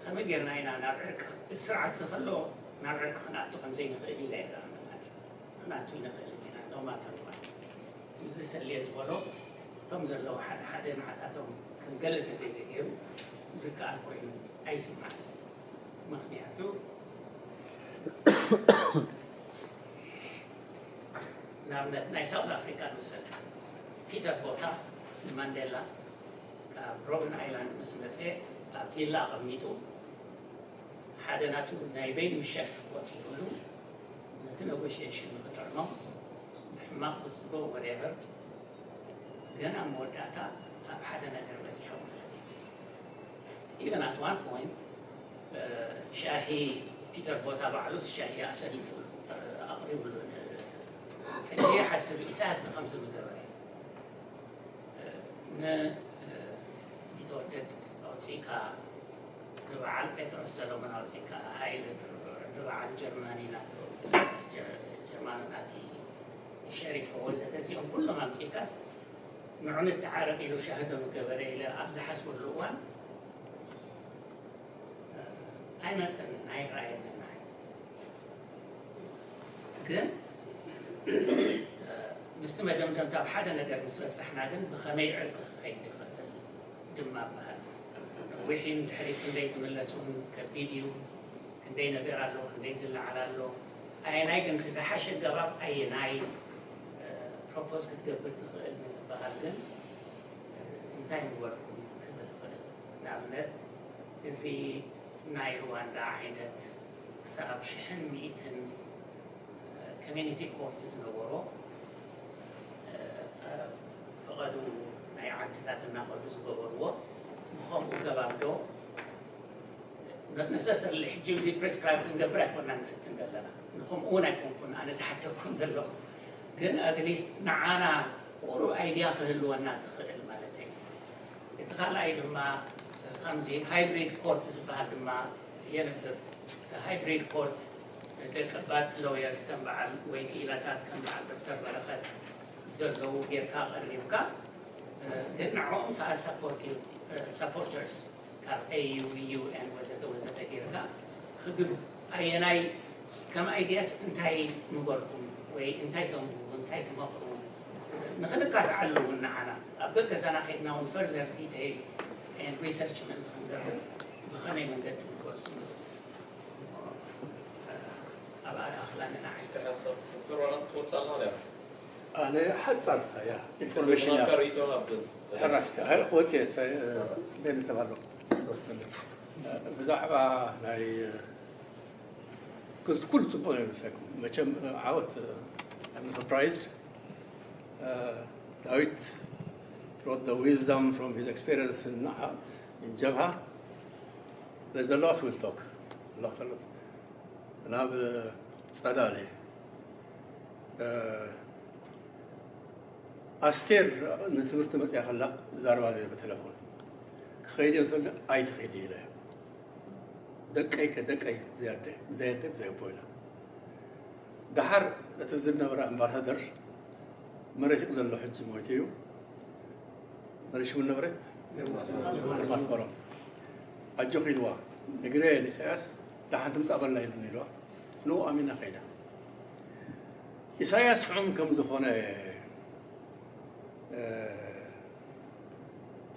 ከመይ ጌርና ኢና ናብ ዕርቂ፣ ስርዓት ዝኸሎ ናብ ዕርቂ ክንኣቱ ከም ዘይንኽእል ኢለ እየ ዝኣምን። ክንኣቱ ይንኽእል ኢና፣ no matter what። እዚ ሰልየ ዝበሎ እቶም ዘለዉ ሓደ ሓደ ንዓታቶም ከም ገለ ተዘይተገይሩ ዝከኣል ኮይኑ ኣይስማዕን። ምኽንያቱ ንኣብነት ናይ ሳውዝ ኣፍሪካ ንውሰድ። ፒተር ቦታ ንማንዴላ ካብ ሮቢን ኣይላንድ ምስ መፀ ኣብ ቪላ ኣቐሚጡ ሓደ ናቱ ናይ በይኑ ሸፍ ቆፂሩሉ ነቲ ነጎሽሽን ንክጥዕሞ ብሕማቕ ብፅቡቕ ወደበር ግን ኣብ መወዳእታ ኣብ ሓደ ነገር በፂሖም ማለት እዩ። Even at one point ሻሂ ፒተር ቦታ ባዕሉስ ሻሂ ኣሰሊፉ ኣቕሪቡሉ። ሕጂ ሓስብ ኢሳያስ ንከምዚ ምገበረ ንቢተወደድ ኣውፂእካ ንበዓል ጴጥሮስ ሰሎሞን ኣውፂእካ ሃይለ ንበዓል ጀርማኒ ናቶ ጀርማን ናቲ ሸሪፎ ወዘተ እዚኦም ኩሎም ኣምፂእካስ ንዑ ንተዓረቕ ኢሉ ሻሂ ዶ ምገበረ ኢለ ኣብ ዝሓስበሉ እዋን ኣይመፀንን ኣይረኣየንን። ግን ምስቲ መደምደምታ ኣብ ሓደ ነገር ምስ በፃሕና ግን ብኸመይ ዕርቂ ክኸይድ ይኽእል ድማ በሃል። ነዊሕ እዩ ንድሕሪት ክንደይ ትምለስ እውን ከቢድ እዩ። ክንደይ ነገር ኣሎ፣ ክንደይ ዝለዓል ኣሎ። ኣየናይ ግን እቲ ዝሓሸ ገባብ ኣየናይ ፕሮፖዝ ክትገብር ትኽእል ንዝበሃል ግን እንታይ ምበልኩም ክብል ይኽእል። ንኣብነት እዚ ናይ ሩዋንዳ ዓይነት ክሳብ ሽሕን ሚእትን ኮሚኒቲ ኮርት ዝነበሮ ፈቐዱ ናይ ዓድታት እናኸዱ ዝገበርዎ ብኸምኡ ገባብ ዶ ነሰሰርሊ ሕጂ እዚ ፕሪስክራይብ ክንገብር ኣይኮና ንፍትን ዘለና። ንኸምኡ እውን ኣይኮንኩን ኣነ ዝሓተኩም ዘለኹ። ግን ኣትሊስት ንዓና ቁሩብ ኣይድያ ክህልወና ዝኽእል ማለት እዩ። እቲ ካልኣይ ድማ ከምዚ ሃይብሪድ ኮርት ዝበሃል ድማ የንብብ። ሃይብሪድ ኮርት ደቀባት ሎየርስ ከም በዓል ወይ ክኢላታት ከም በዓል ዶክተር በረኸት ዘለዉ ጌርካ ቀሪብካ ግን ንዕኦም ከዓ ሳፖርቲቭ ሳፖርተርስ ካብ ኤዩ ዩኤን ወዘተ ወዘተ ጌርካ ክግብ ኣየናይ ከም ኣይድያስ እንታይ ንበልኩም ወይ እንታይ ተንብቡ እንታይ ትመኽሩ ንኽንካትዓሉ እውን ንዓና ኣብ ገገዛና ከይድና እውን ፈርዘር ዲቴይል ሪሰርች ምእንቲ ክንገብር ብኸመይ መንገዲ ንገልፁ ኣብ ኣኽላንና እስከ ሓሳብ ዶክተር ዋላ ትወፅእ ኣለኻ ድያ ኣነ ሓፃር ያ ኢንፎርሜሽን እያ ሪኢቶ ናብ ሕራሽ ክወፅእ እየ ፅበኒ ሰብ ኣሎ ብዛዕባ ናይ ኩሉ ፅቡቅ ነው መሰለኝ መቸም ዓወት I'm surprised ዳዊት brought the wisdom from his experience in ጀብሃ there's a lot we'll talk a lot a lot ናብ ፀዳለ ኣስቴር ንትምህርቲ መፅያ ከላ ዛረባ ነረ ብተለፎን ክኸይድ እየ ዝብል ኣይትኸይድ ኢለ ደቀይ ከደቀይ ብዘይ ኣደ ብዘይ ኣደ ብዘይ ኣቦ ኢላ ደሓር እቲ ዝነበረ ኣምባሳደር መሬት ይቕለሎ ሕጂ ሞይቱ እዩ መን ሽሙ ነበረ ግርማስ በሮም ኣጆኺ ኢልዋ ንግረ ንኢሳያስ ደሓን ትምፃእ በልና ኢሉኒ ኢልዋ ንኡ ኣሚና ከይዳ ኢሳያስ ሕሙም ከም ዝኾነ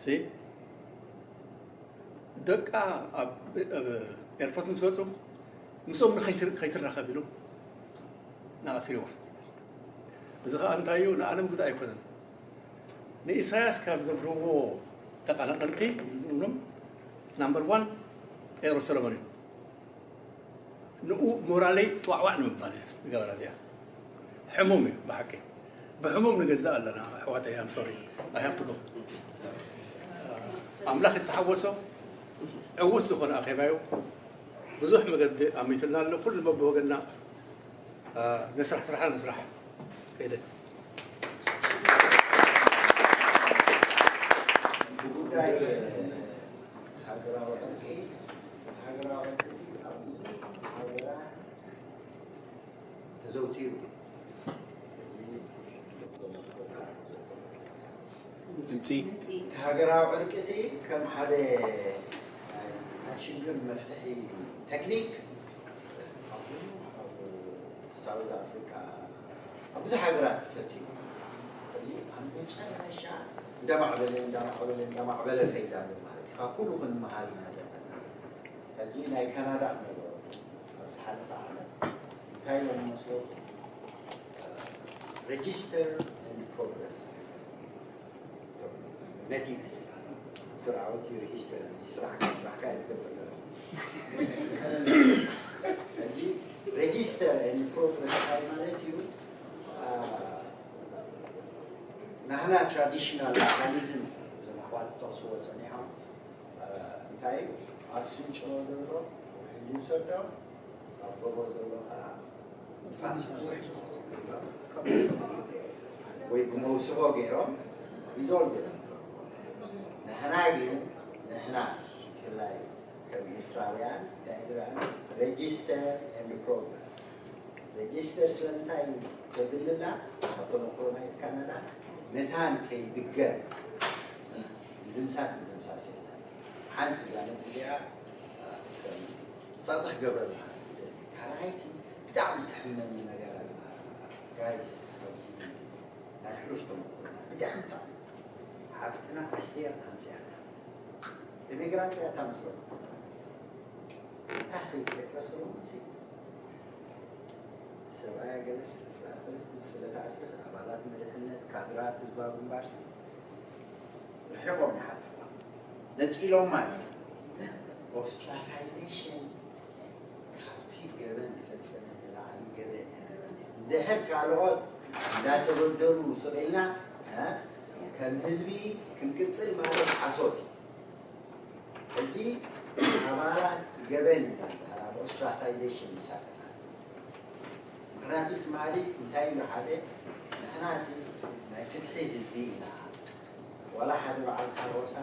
ሲ ደቃ ኣብ ኤርፖርት ምስ ወፁ ምስኦም ከይትራኸብ ኢሉ ንኣስሪዋ እዚ ከዓ እንታይ እዩ ንኣለም ጉዳይ ኣይኮነን ንኢሳያስ ካብ ዘብርዎ ተቐናቐንቲ ዝብሎም ናምበር ዋን ጴጥሮስ ሰሎሞን እዩ ንኡ ሞራለይ ጥዋዕዋዕ ንምባል እዩ ዝገበራ እዚኣ ሕሙም እዩ ብሓቂ ብሕሙም ንገዛእ ኣለና ኣሕዋተይ I'm sorry I have to go ኣምላኽ ይተሓወሶ ዕዉት ዝኾነ ኣኼባ እዩ ብዙሕ መገዲ ኣሚትልና ኣሎ ኩሉ በብወገንና ንስራሕ ስራሕና ንስራሕ ከይደ ጉዳይ ሃገራዊ ዕርቂ እቲ ሃገራዊ ዕርቂ ኣብ ብዙሕ ሃገራት ተዘውቲሩ እቲ ሃገራዊ ዕርቂ ሲ ከም ሓደ ናይ ሽግር መፍትሒ ቴክኒክ ኣብ ሳውዝ ኣፍሪካ ኣብ ብዙሕ ሃገራት ተፈትዩ። ኣብ መጨረሻ እንዳማዕበለ እንዳማዕበለ እንዳማዕበለ ከይዳ ኣሎ ማለት እዩ። ካብ ኩሉ ክንመሃር ኢና ዘለና። ሕጂ ናይ ካናዳ ክነገረኩም። ኣብ ዝሓለፈ ዓመት እንታይ ኢሎም መስለኩም? Register and Progress። ነቲ ስርዓት ሪጅስተር፣ ስራሕካ ስራሕካ ይትገብር። ሕጂ Register and Progress እንታይ ማለት እዩ? ናህና ትራዲሽናል ሜካኒዝም እዞም ኣሕዋት ክጠቕስዎ ጸኒሖም። እንታይ ኣብ ስንጭሮ ዘሎ ውሕጅ ይውሰዶ፣ ኣብ ጎቦ ዘሎ ከዓ ንፋስ ይውሰዶ። ወይ ብመውስቦ ገይሮም ይዞር ገይሮም። ንሕና ግን ንሕና ብፍላይ ከም ኤርትራውያን እንታይ ኢልና Register and Progress። ሬጅስተር ስለምንታይ ተድልና ካብ ተመክሮ ናይ ካናዳ መታን ከይድገም ምድምሳስ ምድምሳስ የለን። ሓንቲ እዛ ነጥቢ እዚኣ ጸቕጢ ክገብረላ ካልኣይቲ ብጣዕሚ ተሕመኒ ነገር ኣላ ጋይስ። ናይ ሕሉፍ ተመክሮና ብጣዕሚ ብጣዕሚ ሓፍትና ኣስቴር ኣምፅኣታ ቴሌግራም ፅኣታ መስሎ እታ ሰይቲ ኤርትራ ሰለሙን ሲ ሰብኣያ ገለስ ስለተኣስረስ ስለተኣስረስ ኣባላት መሪሕነት ካድራት ህዝባዊ ግንባር ሲ ርሒቆም ይሓልፍዋ ነፂሎም ማለት ኦስትራሳይዜሽን ካብቲ ገበን ዝፈፀመ ንላዕሊ ገበን ድሕር ካልኦት እንዳተበደሉ ስቕ ኢልና ከም ህዝቢ ክንቅፅል ማለት ሓሶት እዩ። ሕጂ ኣባላት ገበን ኢና ዝበሃል ኣብ ኦስትራሳይዜሽን ንሳተፍ። ምክንያቱ ትማሊ እንታይ ኢሉ ሓደ ንሕናሲ ናይ ፍትሒ ህዝቢ ኢና ዋላ ሓደ በዓል ካሮሳ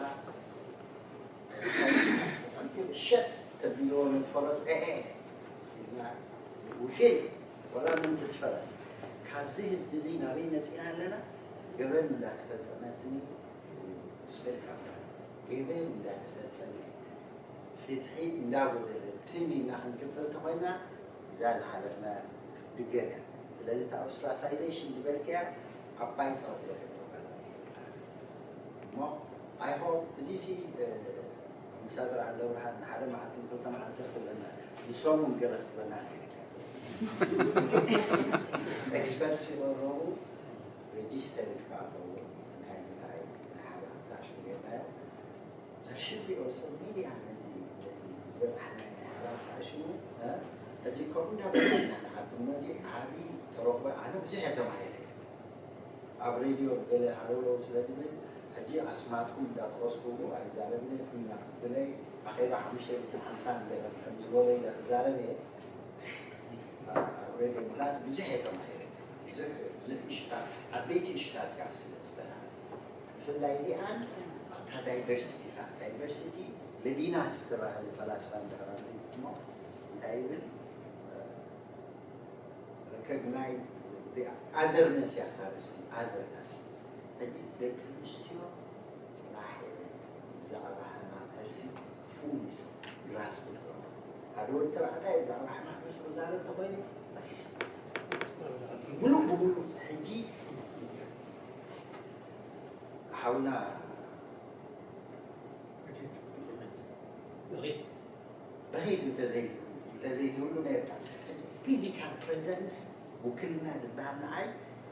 ጸንቱ ሸጥ ተቢልዎ ነቲ ፈረስ ኤ ኤ ኢልና ውፊል ወላ ምንቲ ትፈረስ ካብዚ ህዝቢ እዚ ናበይ መጺና ኣለና ገበን እንዳተፈጸመ ስኒ ስልካ ገበን እንዳተፈጸመ ፍትሒ እንዳጎደለ ትም ኢልና ክንቅጽል ተኾይና እዛ ዝሓለፍና ክትድገም እያ። ስለዚ እታ ኦስትራሳይዜሽን ዝበልክያ ዓባይ ጸቕጢ እሞ I hope እዚ ሲ ኣምባሳደር ዓለ ብርሃን ንሓደ መዓልቲ ንክልተ መዓልቲ ክትብለና ንሰሙን ገለ ክትብለና ንኢልካ ኤክስፐርት ሲበረቡ ሬጂስተር ኢልካ ኣለዎ እንታይ እንታይ ናይ ሓደ ኣዳሽ ጌርናዮ There should be also media ነዚ ነዚ ዝበፅሓና ናይ ሓባር ተኣሽሙ ሕጂ ከምኡ እንዳበልና ኢና ንዓዱ ነዚ ዓብዪ ተረኽቦ ኣነ ብዙሕ እየ ተማሂረ ኣብ ሬድዮ ገለ ሃለውለው ስለ ዝብል ሕጂ ኣስማትኩም እንዳጠቐስኩሉ ኣይዛረብን እየ ኩና ብለይ ኣኼባ ሓሙሽተ ሚእትን ሓምሳን ገለ ከም ዝበሎ ኢለ ክዛረብ እየ ኣብ ሬድዮ ምኽንያቱ ብዙሕ እየ ተማሂረ ብዙሕ ብዙሕ እሽታት ዓበይቲ እሽታት ከዓ ስለ ዝተረኸ ብፍላይ እዚኣን ኣብታ ዳይቨርሲቲ ኢኻ ዳይቨርሲቲ ለቪናስ ዝተባህለ ፈላስፋ እንድሕር እሞ እንታይ ይብል recognize the otherness እያ እታ ርእሲ otherness ሕጂ ደቂ ኣንስትዮ ጥራሕ ብዛዕባ ሕማም ሕርሲ ፉልስ ግራስ ክገብሩ ሓደ ወዲ ተባዕታይ ብዛዕባ ሕማም ሕርሲ ክዛረብ እንተኮይኑ ሙሉእ ብሙሉእ ሕጂ ሓውና በኺት እንተዘይትብሉ ነርካ ፊዚካል ፕሬዘንስ ውክልና ዝበሃል ንዓይ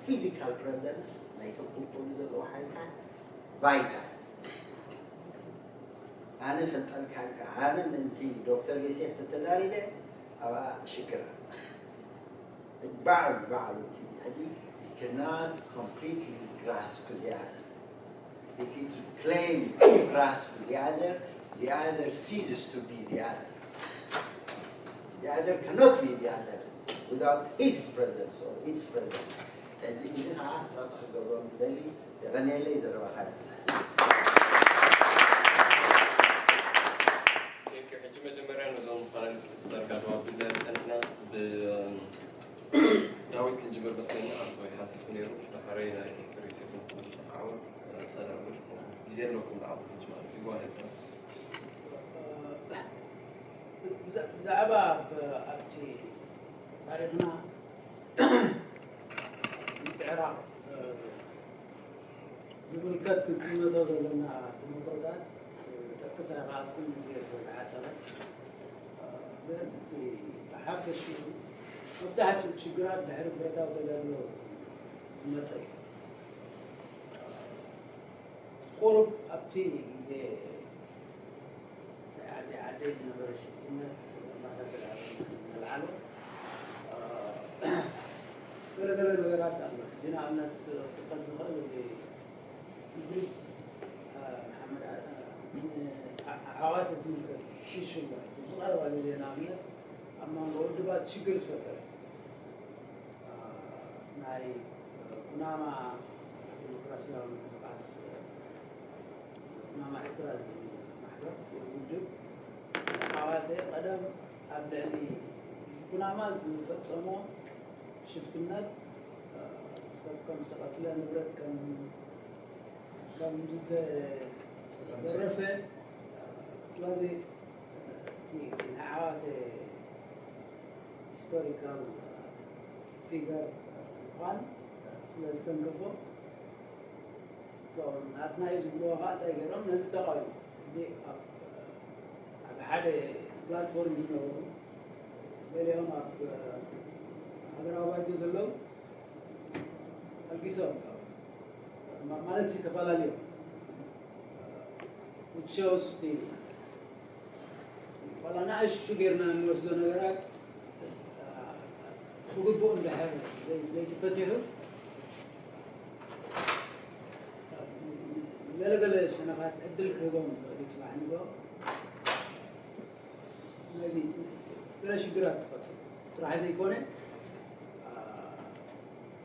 ፊዚካል ፕሬዘንስ ናይቶም ክውክሉ ዘለዉ ሓይልታት ቫይታል ኣነ ፈልጠልካ ኣነ ምእንቲ ዶክተር ዮሴፍ ተተዛሪበ ኣብኣ ሽግር ኣሎ ባዕሉ ባዕሉ እቲ ሕጂ cannot completely grasp the other if he claim to grasp the other the other ceases to be the other the other cannot be the other without his presence or its presence ሕጂ እዚ ከዓ ጸጥሒ ክገብሮ ንደሊ የቐንየለይ ዘረባኻ ይብዛሕ ሕጂ መጀመርያ ነዞም ፓናሊስት ስተርጋድማ ብለ ዝፀንሕና ብዳዊት ክንጅምር መስለኒ ኣቦ ይሓተቱ ነይሩ ድሓረይ ናይ ዶክተር ዮሴፍ ንክምልስ ዓወት ፀላእ ብዛ- ብዛዕባ ኣብ- ኣብቲ ታሪኽና ምትዕራቕ ዝምልከት ክንጥምቶ ዘለና ተመክሮታት ጠቅስ ኣይኸኣልኩን፣ ግዜ ስለ ዝሓጸረ። ግን እቲ ብሓፈሽኡ መብዛሕትኡ ሽግራት ድሕሪ ብረታዊ ተጋድሎ ዝመጸ እዩ። ቁሩብ ኣብቲ ግዜ ናይ ዓዲ ዓደይ ዝነበረ ሽፍትነት ኣምባሳደር ኣበይ ነልዓሎ፣ እ፣ ገለ ገለ ነገራት ኣሎ። ሕጂ ንኣብነት ክጥቀስ ዝኽእል እዚ እድሪስ፣ እ፣ መሓመድ፣ እ፣ ን-፣ ዓ-፣ ዓዋተ ዝምልከት ኢሹ ኣሎ። ዝቐረባ ግዜ ንኣብነት ኣብ መንጎ ውድባት ሽግር ዝፈጠረ፣ እ፣ ናይ፣ እ፣ ኩናማ ዲሞክራሲያዊ ምንቅስቃስ፣ እ፣ ኩናማ ኤርትራ ዝብል ማሕበር ወይ ውድብ፣ ዓዋተ ቀደም ኣብ ልዕሊ ኩናማ ዝፈጸሞ ሽፍትነት፣ እ፣ ሰብ ከም ዝተቐትለ፣ ንብረት ከም ከም ዝተዘረፈ፣ ስለዚ እቲ ናይ ዓዋተ ሂስቶሪካል ፊገር ምዃን ስለ ዝተንከፎ፣ እቶም ናትና እዩ ዝብልዎ ከዓ እንታይ ገይሮም ነዚ ተቃዊሞም። እዚ ኣብ ኣብ ሓደ ፕላትፎርም ዝነበሩ፣ ገሊኦም ኣብ ሃገራዊ ባይቶ ዘለዉ ኣልጊሶም፣ ማ- ማለት ሲ ተፈላለዮም። It shows እቲ ዋላ ንኣሽቱ ጌርና እንወስዶ ነገራት ብግቡእ እንድሕር ዘይ- ዘይተፈቲሑ፣ ገለገለ ሸነኻት ዕድል ክህቦም ይኽእል እዩ። ጽባሕ ንግሆ ነዚ ገለ ሽግራት ይፈጥሩ ጥራሕ ዘይኮነ፣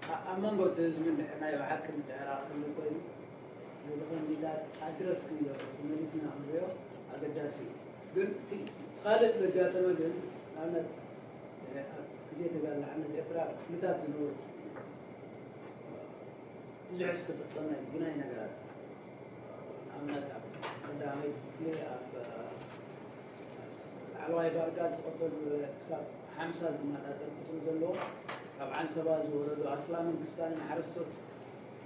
ኣ- ኣብ መንጎ እቲ ህዝቢ እንድሕር ናይ ብሓቂ ምትዕራቕ ክህሉ ኮይኑ፣ ነዚ ቀንዲታት ኣድረስ ክንገብር መሊስና ክንሪኦ ኣገዳሲ እዩ። ግን እቲ እቲ ካልእ ዘጋጠመ ግን፣ ንኣብነት ኣብ ግዜ ተጋድሎ ሓርነት ኤርትራ ክፍልታት ዝነበሩ ብዙሕ ዝተፈጸመ ግናይ ነገራት፣ ንኣብነት ኣብ ቀዳመይቲ ክፍሊ ኣብ ላዕለዋይ ባርጋ ዝተቐተሉ ክሳብ ሓምሳ ዝመጣጠር ቁጽሪ ዘለዎ፣ ካብ ዓንሰባ ዝወረዱ ኣስላምን ክስታንን ሓረስቶት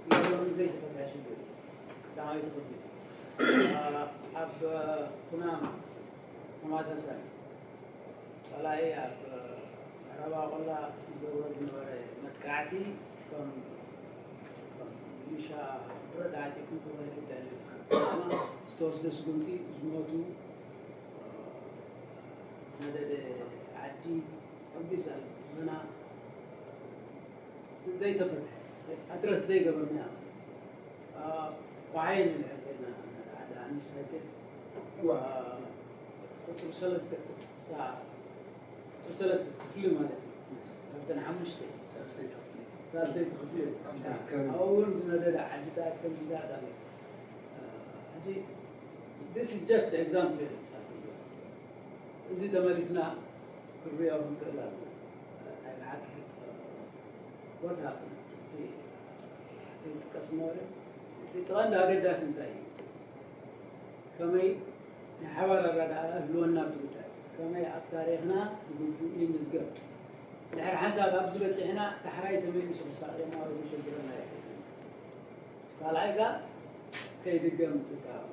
ዝገበሩ ዘይተፈትሐ ሽግር እዩ። ቀዳመይቲ ክፍሊ ኣብ ኩናማ ተመሳሳሊ ጸላኢ ኣብ ምዕራባዊ ቆላ ዝገብሮ ዝነበረ መጥቃዕቲ፣ ከም ከም ሚሊሻ ብረት ዓጢቑ ተባሂሉ፣ ልዕሊ ከተማ ዝተወስደ ስጉምቲ፣ ዝሞቱ፣ ዝነደደ ዓዲ፣ ከምዚስ ገና ዘይተፈትሐ፣ ኣድረስ ዘይገበርና። ቋሓይ ንልዕል ኮይና፣ ሓደ ኣንሽ ሳይኬስ ቁጽሪ ሰለስተ፣ ቁጽሪ ሰለስተ ክፍሊ ማለት እዩ። ካብተን ሓሙሽተ ሳልሰይቲ ክፍሊ። ሳልሰይቲ ክፍሊ እዩ። ኣብኡ እውን ዝነደደ ዓድታት ከምዚ ዝኣት ኣሎ። ሕጂ this is just example። እዚ ተመሊስና ክንሪኦ ክንክእል ኣለና። ናይ ብሓቂ፣ what happened? እቲ ዘይጥቀስ ነበረ። እቲ እቲ ቀንዲ ኣገዳሲ እንታይ እዩ? ከመይ ናይ ሓባር ኣረዳድኣ ህልወና ኣብቲ ጉዳይ፣ ከመይ ኣብ ታሪኽና ብግቡእ ይምዝገብ። ድሕሪ ሓንሳብ ኣብዚ በፂሕና፣ ዳሕራይ ተመሊሱ ክሳቐየና ወይ ክሸግረና ይኽእል እዩ። ካልኣይ ከኣ ከይድገም ትከላኸል።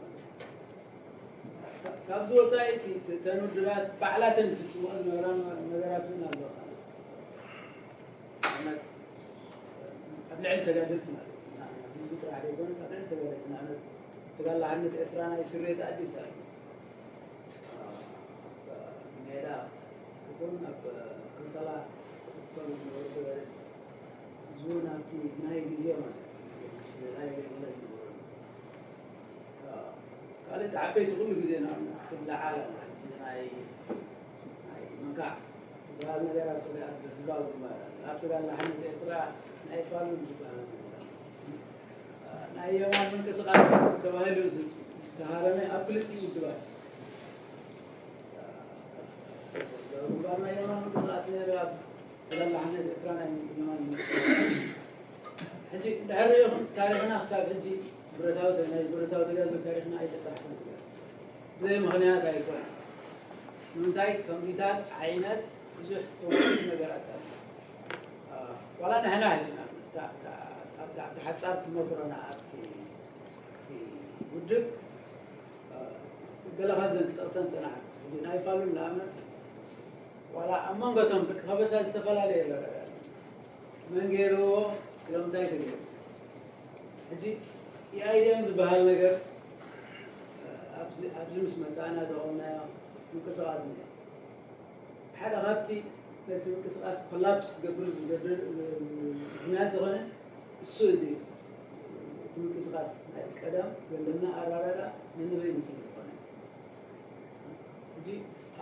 ካብዚ ወጻኢ እቲ፣ እተን ውድባት ባዕላተን ዝፍጽምኦ ዝነበራ ነገራት እውን ኣሎ። ንኣብነት ኣብ ልዕሊ ተጋደልቲ ማለት እዩ። ንኣብነት ህዝቢ ጥራሕ ዘይኮነ፣ ኣብ ልዕሊ ተጋደልቲ፣ ንኣብነት ተጋድሎ ሓርነት ኤርትራ ናይ ስሬት ኣዲስ ኣሎ። ሜዳ ይኹን ኣብ ከሰላ ዝፍጠሩ ዝነበሩ ተጋደልቲ፣ እዚ እውን ኣብቲ ናይ ግዜ ማለት እዩ። ናይ ግዜ ማለት ዝነበሩ። ካልእ ዓበይቲ ኩሉ ግዜ ንኣብነት ትብላዕ ኣላ። ናይ፣ ናይ መንካዕ ዝበሃል ነገር ኣብ ትግራይ፣ ኣብ ህዝባዊ ግንባር፣ ኣብ ትግራይ ሓርነት ኤርትራ ናይ ፋሉል ዝበሃል ነገር፣ ናይ የማን ምንቅስቃስ ተባሂሉ ዝተሃረመ ኣብ ክልቲኡ ውድባት፣ ህዝባዊ ግንባር ናይ የማን ምንቅስቃስ ነይሩ፣ ኣብ ትግራይ ሓርነት ኤርትራ ናይ የማን ምንቅስቃስ። ሕጂ እንድሕር ርኢኹም፣ ታሪኽና ክሳብ ሕጂ ብረታዊ፣ ናይ ብረታዊ ተጋድሎ ታሪኽና ኣይተጻሕፈን። ብዘይ ምኽንያት ኣይኮነን። ንምንታይ ከምዚታት ዓይነት ብዙሕ ተወሳኺ ነገራት ኣሎ። ዋላ ንሕና ሕጂ ኣብታ ሓጻር ትመክሮና ኣብቲ ውድብ ገለ ካብዘን ክጠቕሰን ጸናሕቲ ሕጂ ናይ ፋሉል ንኣብነት ዋላ ኣብ መንጎቶም ብቂ ከበሳ ዝተፈላለየ ኣሎ። መን ገይርዎ ስለምንታይ ተገይሩ? ሕጂ ኢኣይዲኤም ዝበሃል ነገር ኣብዚ ምስ መጻእና ዘቆምናዮ ምንቅስቃስ ነ ሓደ ካብቲ ነቲ ምንቅስቃስ ኮላፕስ ክገብር ዝገብር ምክንያት ዝኾነ እሱ እዚ እቲ ምንቅስቃስ ናይ ቀደም ዘለና ኣራዳዳ ንንበይ ምስል ዝኾነ ሕጂ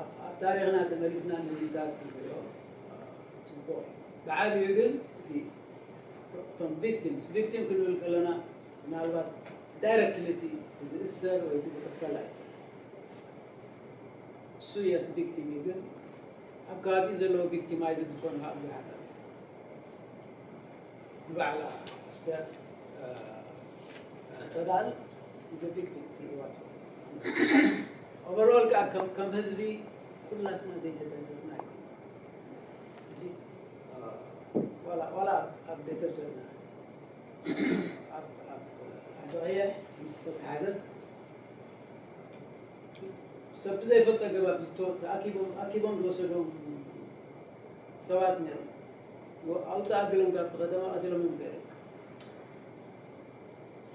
ኣብ ታሪኽና ተመሊስና ንሚዛት ንሪኦ ፅቡቅ እዩ። ብዓብዩ ግን እቲ እቶም ቪክቲምስ ቪክቲም ክንብል ከለና ምናልባት ዳይረክትሊ እቲ ዝእሰር ወይ ዝቅተል ኣይኮነ እሱ የስ ቪክቲም እዩ ግን ኣብ ከባቢኡ ዘለዉ ቪክቲማይዝ ዝኾኑ ከዓ ብዙሓት ኣለዉ። ንባዕላ ኣስተር ፀዳል ኢዘ ቪክቲም ትርእዋ ትኽእሉ። ኦቨርኦል ከዓ ከም ህዝቢ ኩላትና ዘይተደለና እዩ። ዋላ ኣብ ቤተሰብና ኣብ ኣዘቕየ ምስ ዝተተሓዘት ሰብ ብዘይፈልጠ ገባብ ዝተወ ኣኪቦም ኣኪቦም ዝወሰዶም ሰባት ነይሮም። ኣውፅእ ኣቢሎም ካብቲ ከተማ ቀቲሎም እዮም ገይሮም።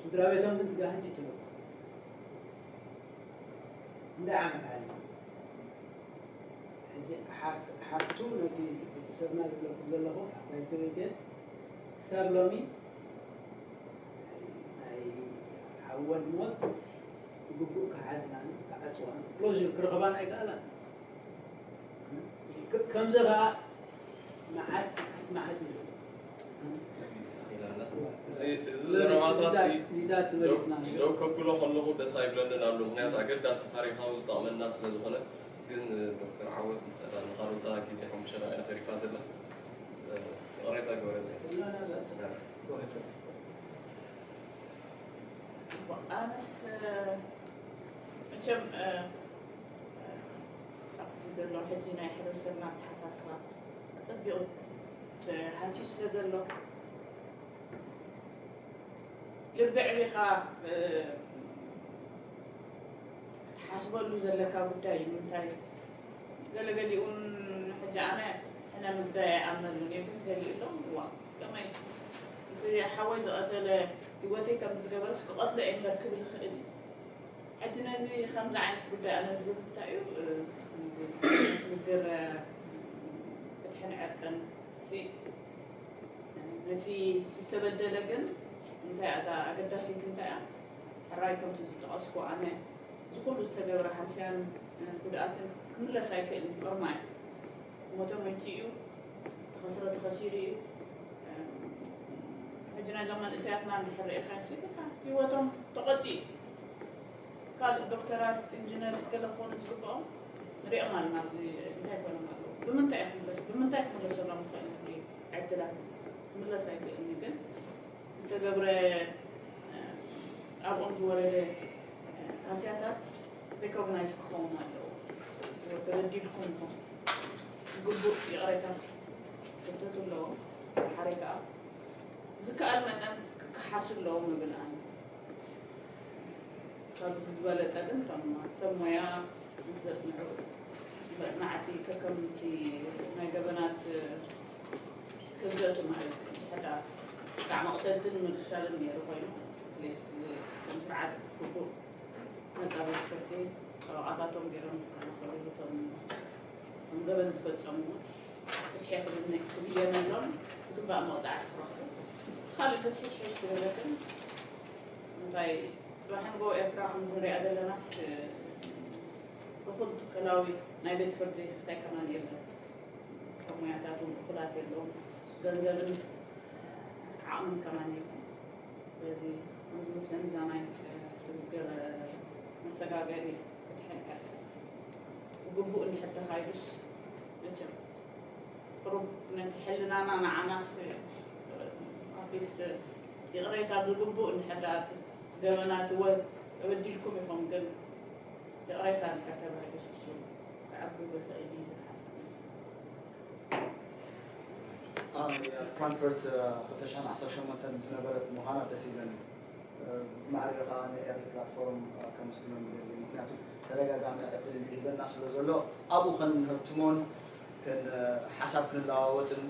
ስድራ ቤቶም ግን ስጋ ሕጂ ትነብር እንዳ ዓመት ሓሊፉ ሕጂ ሓፍቱ ነቲ ቤተሰብና ዝብለኩም ዘለኹ ዓባይ ሰበይተን ክሳብ ሎሚ ናይ ሓወን ሞት ብግቡእ ክሓዝናን ክዓፅዋን ክሎዥር ክረኽባን ኣይከኣላን። ከምዚ ከዓ መዓት መዓት እዩ። ዘረባታት ደው ከብሎ ከለኹ ደስ ኣይብለንን ኣሎ። ምክንያቱ ኣገዳሲ ታሪካዊ ዝጠቕመና ስለ ዝኾነ። ግን ዶክተር ዓወት ንፀላ ንካሮታ ግዜ ሓሙሽተ ደቂቃ ተሪፋ ዘላ ይቕሬታ ግበረለይ። ኣነስ መቸም ኣብቲ ዘሎ ሕጂ ናይ ሕብረተሰብና ኣተሓሳስባ ኣፀቢቑ ተሃስዩ ስለ ዘሎ ልቢ ዕቢኻ ክትሓስበሉ ዘለካ ጉዳይ እዩ። ንምንታይ ገለገሊኡ ሕጂ ኣነ ሕነ ምግዳይ ኣይኣምነሉን እየ፣ ግን ገሊኡ ኣለዉ እዋ ከመይ እቲ ሓወይ ዝቐተለ ህይወተይ ከም ዝገበረስ ክቐትሎ እየ እምበር ክብል ይኽእል እዩ። ሕጂ ነዚ ከምዚ ዓይነት ጉዳይ ኣነ ዝብል እንታይ እዩ ስግር ፍትሕን ዕርቅን ነቲ ዝተበደለ ግን እንታይ እያ እታ ኣገዳሲት እንታይ እያ ሕራይ ከምቲ ዝጠቐስኩ ኣነ እዚ ኩሉ ዝተገብረ ሃስያን ጉድኣትን ክምለስ ኣይክእልን ኖርማል ሞተ ሞይቲ እዩ ተኸስረ ተኸሲሩ እዩ ሕጂ ናይዞም መንእሰያትና እንድሕር ርኢኻ ሲ በቃ ህይወቶም ተቐፂ እዩ ካልእ ዶክተራት ኢንጂነርስ ገለ ክኾኑ ዝግብኦም ንሪኦም ኣለና ኣብዚ እንታይ ኮይኖም ኣለዉ ብምንታይ እዩ ክምለሱ ብምንታይ ክምለሰሎም ይኽእል እዚ ዕድላት እዚ ክምለስ ኣይክእልን እዩ ግን ዝተገብረ ኣብኦም ዝወረደ ሃስያታት ሪኮግናይዝ ክኸውን ኣለዎ ተበዲልኩም ኢኹም ግቡእ ይቕሬታ ክሕተቱ ኣለዎም ሓሬ ከዓ ዝከኣል መጠን ክከሓሱ ኣለዎም እብል ኣነ ካብዚ ዝበለፀ ግን እቶም ሰብ ሞያ ምስ ዘፅንዑ መፅናዕቲ ከከምቲ ናይ ገበናት ክብደቱ ማለት እዩ ሕዳ ብጣዕ መቕተልትን ምርሻልን ነይሩ ኮይኑ ሌስ ከም ስርዓት ግቡእ ነፃ ቤት ፍርዲ ጠበቓታቶም ገይሮም ዝከላኸሉ እቶም ከም ገበን ዝፈፀሙ ፍትሒ ክብየነሎም ዝግባእ መቕፃዕቲ ክረኽቡ እቲ ካልእ ግን ሕሽሕሽ ዝበለ ግን እንታይ ፅባሕ ንጎ ኤርትራ ከም ንሪኣ ዘለናስ እኹል ትከላዊ ናይ ቤት ፍርዲ እንታይ ከማን የለን ሰብ ሞያታት እውን እኹላት የለዎም ገንዘብን ዓቕምን ከማን የለን ስለዚ ከም ዝመስለኒ እዛ ናይ ስግግር መሰጋገሪ ፍትሕን ዕርቅን ብግቡእ እንድሕር ተኻይዱስ መቸም ቁሩብ ነቲ ሕልናና ንዓናስ ኣትሊስት ይቕሬታ ብግቡእ እንድሕር ደኣ ገበናት እወ ተበዲልኩም ኢኹም ግን ሓበሬታ እንተተባሂሉ ስሱ ክዕብል ይኽእል እዩ ዝብል ሓሳብ እዩ። ፍራንክፈርት ክልተ ሽሕን ዓሰርተ ሸሞንተን ዝነበረት ምዃና ደስ ይብለኒ። ማዕሪር ከዓ ናይ ኤርሊ ፕላትፎርም ከመስግኖም ይደሊ። ምክንያቱ ተደጋጋሚ ዕድል ይህበና ስለ ዘሎ ኣብኡ ከንህብትሞን ሓሳብ ክንለዋወጥን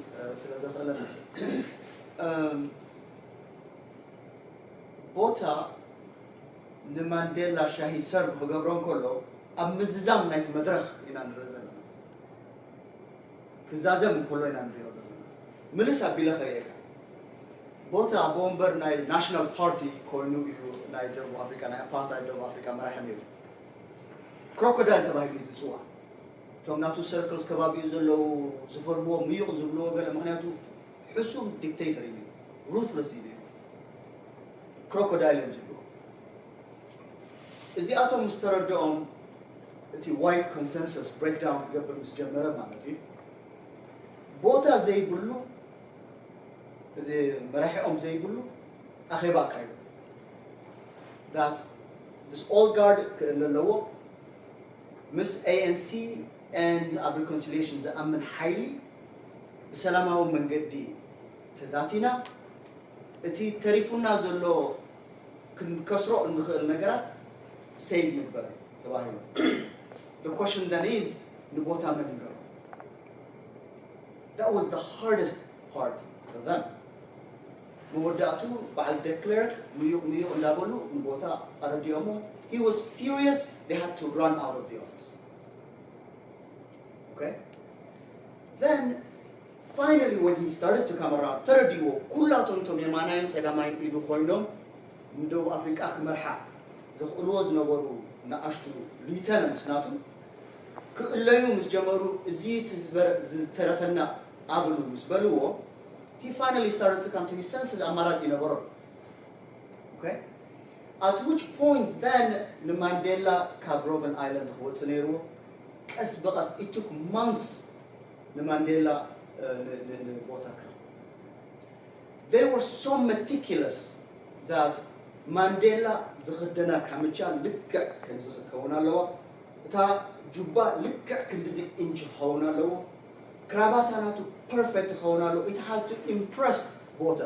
ስለ ዘኽእለና ቦታ ንማንዴላ ሻሂ ሰርቭ ክገብሮ እንከሎ ኣብ ምዝዛም ናይቲ መድረኽ ኢና ንርኢ ዘለና። ክዛዘም እንከሎ ኢና ንሪኦ ዘለና። ምልስ ኣቢለ ከርእየካ። ቦታ ኣቦ ወንበር ናይ ናሽናል ፓርቲ ኮይኑ እዩ ናይ ደቡብ ኣፍሪካ፣ ናይ ኣፓርታይድ ደቡብ ኣፍሪካ መራሒ ነይሩ። ክሮኮዳይል ተባሂሉ እዩ ዝፅዋዕ። እቶም ናቱ ሰርክልስ ከባቢኡ ዘለዉ ዝፈርህዎ ምዩቕ ዝብልዎ ገለ፣ ምክንያቱ ሕሱም ዲክቴተር እዩ፣ ሩትለስ እዩ። ክሮኮዳይል እዮም ዝብልዎ። እዚኣቶም ምስ ተረድኦም እቲ ዋይት ኮንሰንሰስ ብሬክዳውን ክገብር ምስ ጀመረ ማለት እዩ። ቦታ ዘይብሉ፣ እዚ መራሒኦም ዘይብሉ ኣኼባ ኣካይዱ። That this old guard ክእለ ኣለዎ። ምስ ኤ ኤን ሲ and ኣብ ሪኮንሲሊየሽን ዝኣምን ሓይሊ ብሰላማዊ መንገዲ ተዛቲና፣ እቲ ተሪፉና ዘሎ ክንከስሮ እንኽእል ነገራት ሴቭ ንግበር ተባሂሉ። The question then is ንቦታ መን ንገሮ? That was the hardest part for them. መወዳእቱ በዓል ደ ክለርክ ምዩቕ ምዩቕ እንዳበሉ ንቦታ ኣረዲኦሞ። He was furious, they had to run out of the office. Okay? Then finally when he started to come around ተረዲዎ። ኩላቶም እቶም የማናይን ፀጋማይን ኢዱ ኮይኖም ንደቡብ ኣፍሪቃ ክመርሓ ዘኽእልዎ ዝነበሩ ንኣሽቱ ሊተነንትስ ናቱ ክእለዩ ምስ ጀመሩ፣ እዚ እቲ ዝበረ- ዝተረፈና ኣብሉ ምስ በልዎ፣ he finally started to come to his senses። ኣማራፂ ይነበሮ። Okay? At which point then ንማንዴላ ካብ ሮበን ኣይላንድ ክወፅእ ነይርዎ። ቀስ ብቐስ it took months ንማንዴላ ንቦታ ክረክብ። They were so meticulous that ማንዴላ ዝኽደና ካምቻ ልክዕ ከምዚ ክትከውን ኣለዋ። እታ ጁባ ልክዕ ክንድዚ ኢንች ክኸውን ኣለዎ። ክራባታ ናቱ ፐርፌክት ክኸውን ኣለዎ። It has to impress ቦታ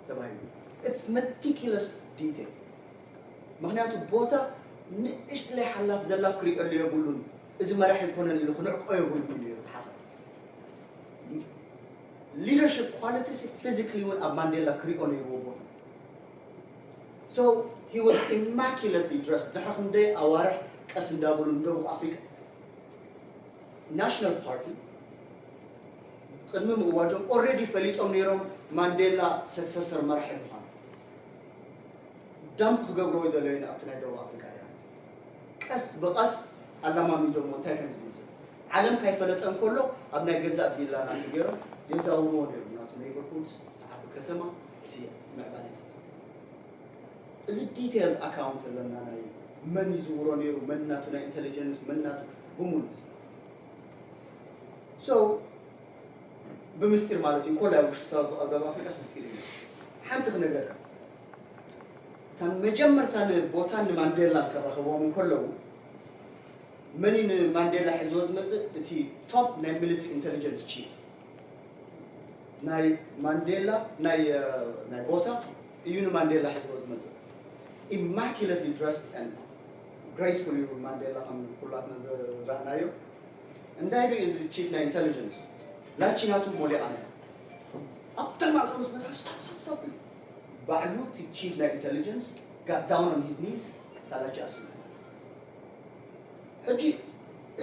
ተባሂሉ። It's meticulous detail። ምክንያቱ ቦታ ንእሽትለይ ሓላፍ ዘላፍ ክሪኦ የብሉን። እዚ መራሒ ኣይኮነን ኢሉ ክንዕቆ የብሉን እዩ እቲ ሓሳብ። ሊደርሽፕ ኳሊቲስ ፊዚካሊ እውን ኣብ ማንዴላ ክሪኦ ነይርዎ ቦታ። So he was immaculately dressed። ድሕሪ ክንደይ ኣዋርሕ ቀስ እንዳበሉ ንደቡብ ኣፍሪካ ናሽናል ፓርቲ ቅድሚ ምእዋጆም ኦልሬዲ ፈሊጦም ነይሮም ማንዴላ ሰክሰሰር መራሒ ምዃኑ። ዳምፕ ክገብርዎ ይደለዩ ኣብቲ ናይ ደቡብ ኣፍሪካ ሪያሊቲ። ቀስ ብቐስ ኣለማሚዶሞ እንታይ ከም ዝመስል ዓለም ካይፈለጠ እንከሎ ኣብ ናይ ገዛእ ቪላ ናቱ ገይሮም የዛውርዎ ነይሩ። ናቱ ኔይበርሁድስ፣ ዓቢ ከተማ፣ እቲ ምዕባሌታት። እዚ ዲቴይል ኣካውንት ኣለና ናይ መን ይዝውሮ ነይሩ፣ መን ናቱ ናይ ኢንተሊጀንስ፣ መን ናቱ ብምሉእ። So ብምስጢር ማለት እዩ። እንኮላይ ውሽጢ ኣብ ደቡብ ኣፍሪቃስ ምስጢር እዩ። ሓንቲ ክነግረካ። እታ መጀመርታ ንቦታን ንማንዴላን ከራኸብዎም እንከለዉ መን እዩ ንማንዴላ ሒዝዎ ዝመፅእ? እቲ ቶፕ ናይ ሚሊትሪ ኢንተሊጀንስ ቺፍ ናይ ማንዴላ ናይ ናይ ቦታ እዩ ንማንዴላ ሒዝዎ ዝመፅእ። Immaculately dressed and graceful እዩ ማንዴላ ከም ኩላትና ዝረኣናዮ። እንታይ ዶ እዩ ቺፍ ናይ ኢንተሊጀንስ? ላቺ ናቱ ሞሊቓ ነያ። ኣብታ ማእፀ ምስ በፅሐ ስቶፕ ስቶፕ ስቶፕ እዩ። ባዕሉ እቲ ቺፍ ናይ ኢንተሊጀንስ got down on his knees እታ ላቺ ኣስሉ። ሕጂ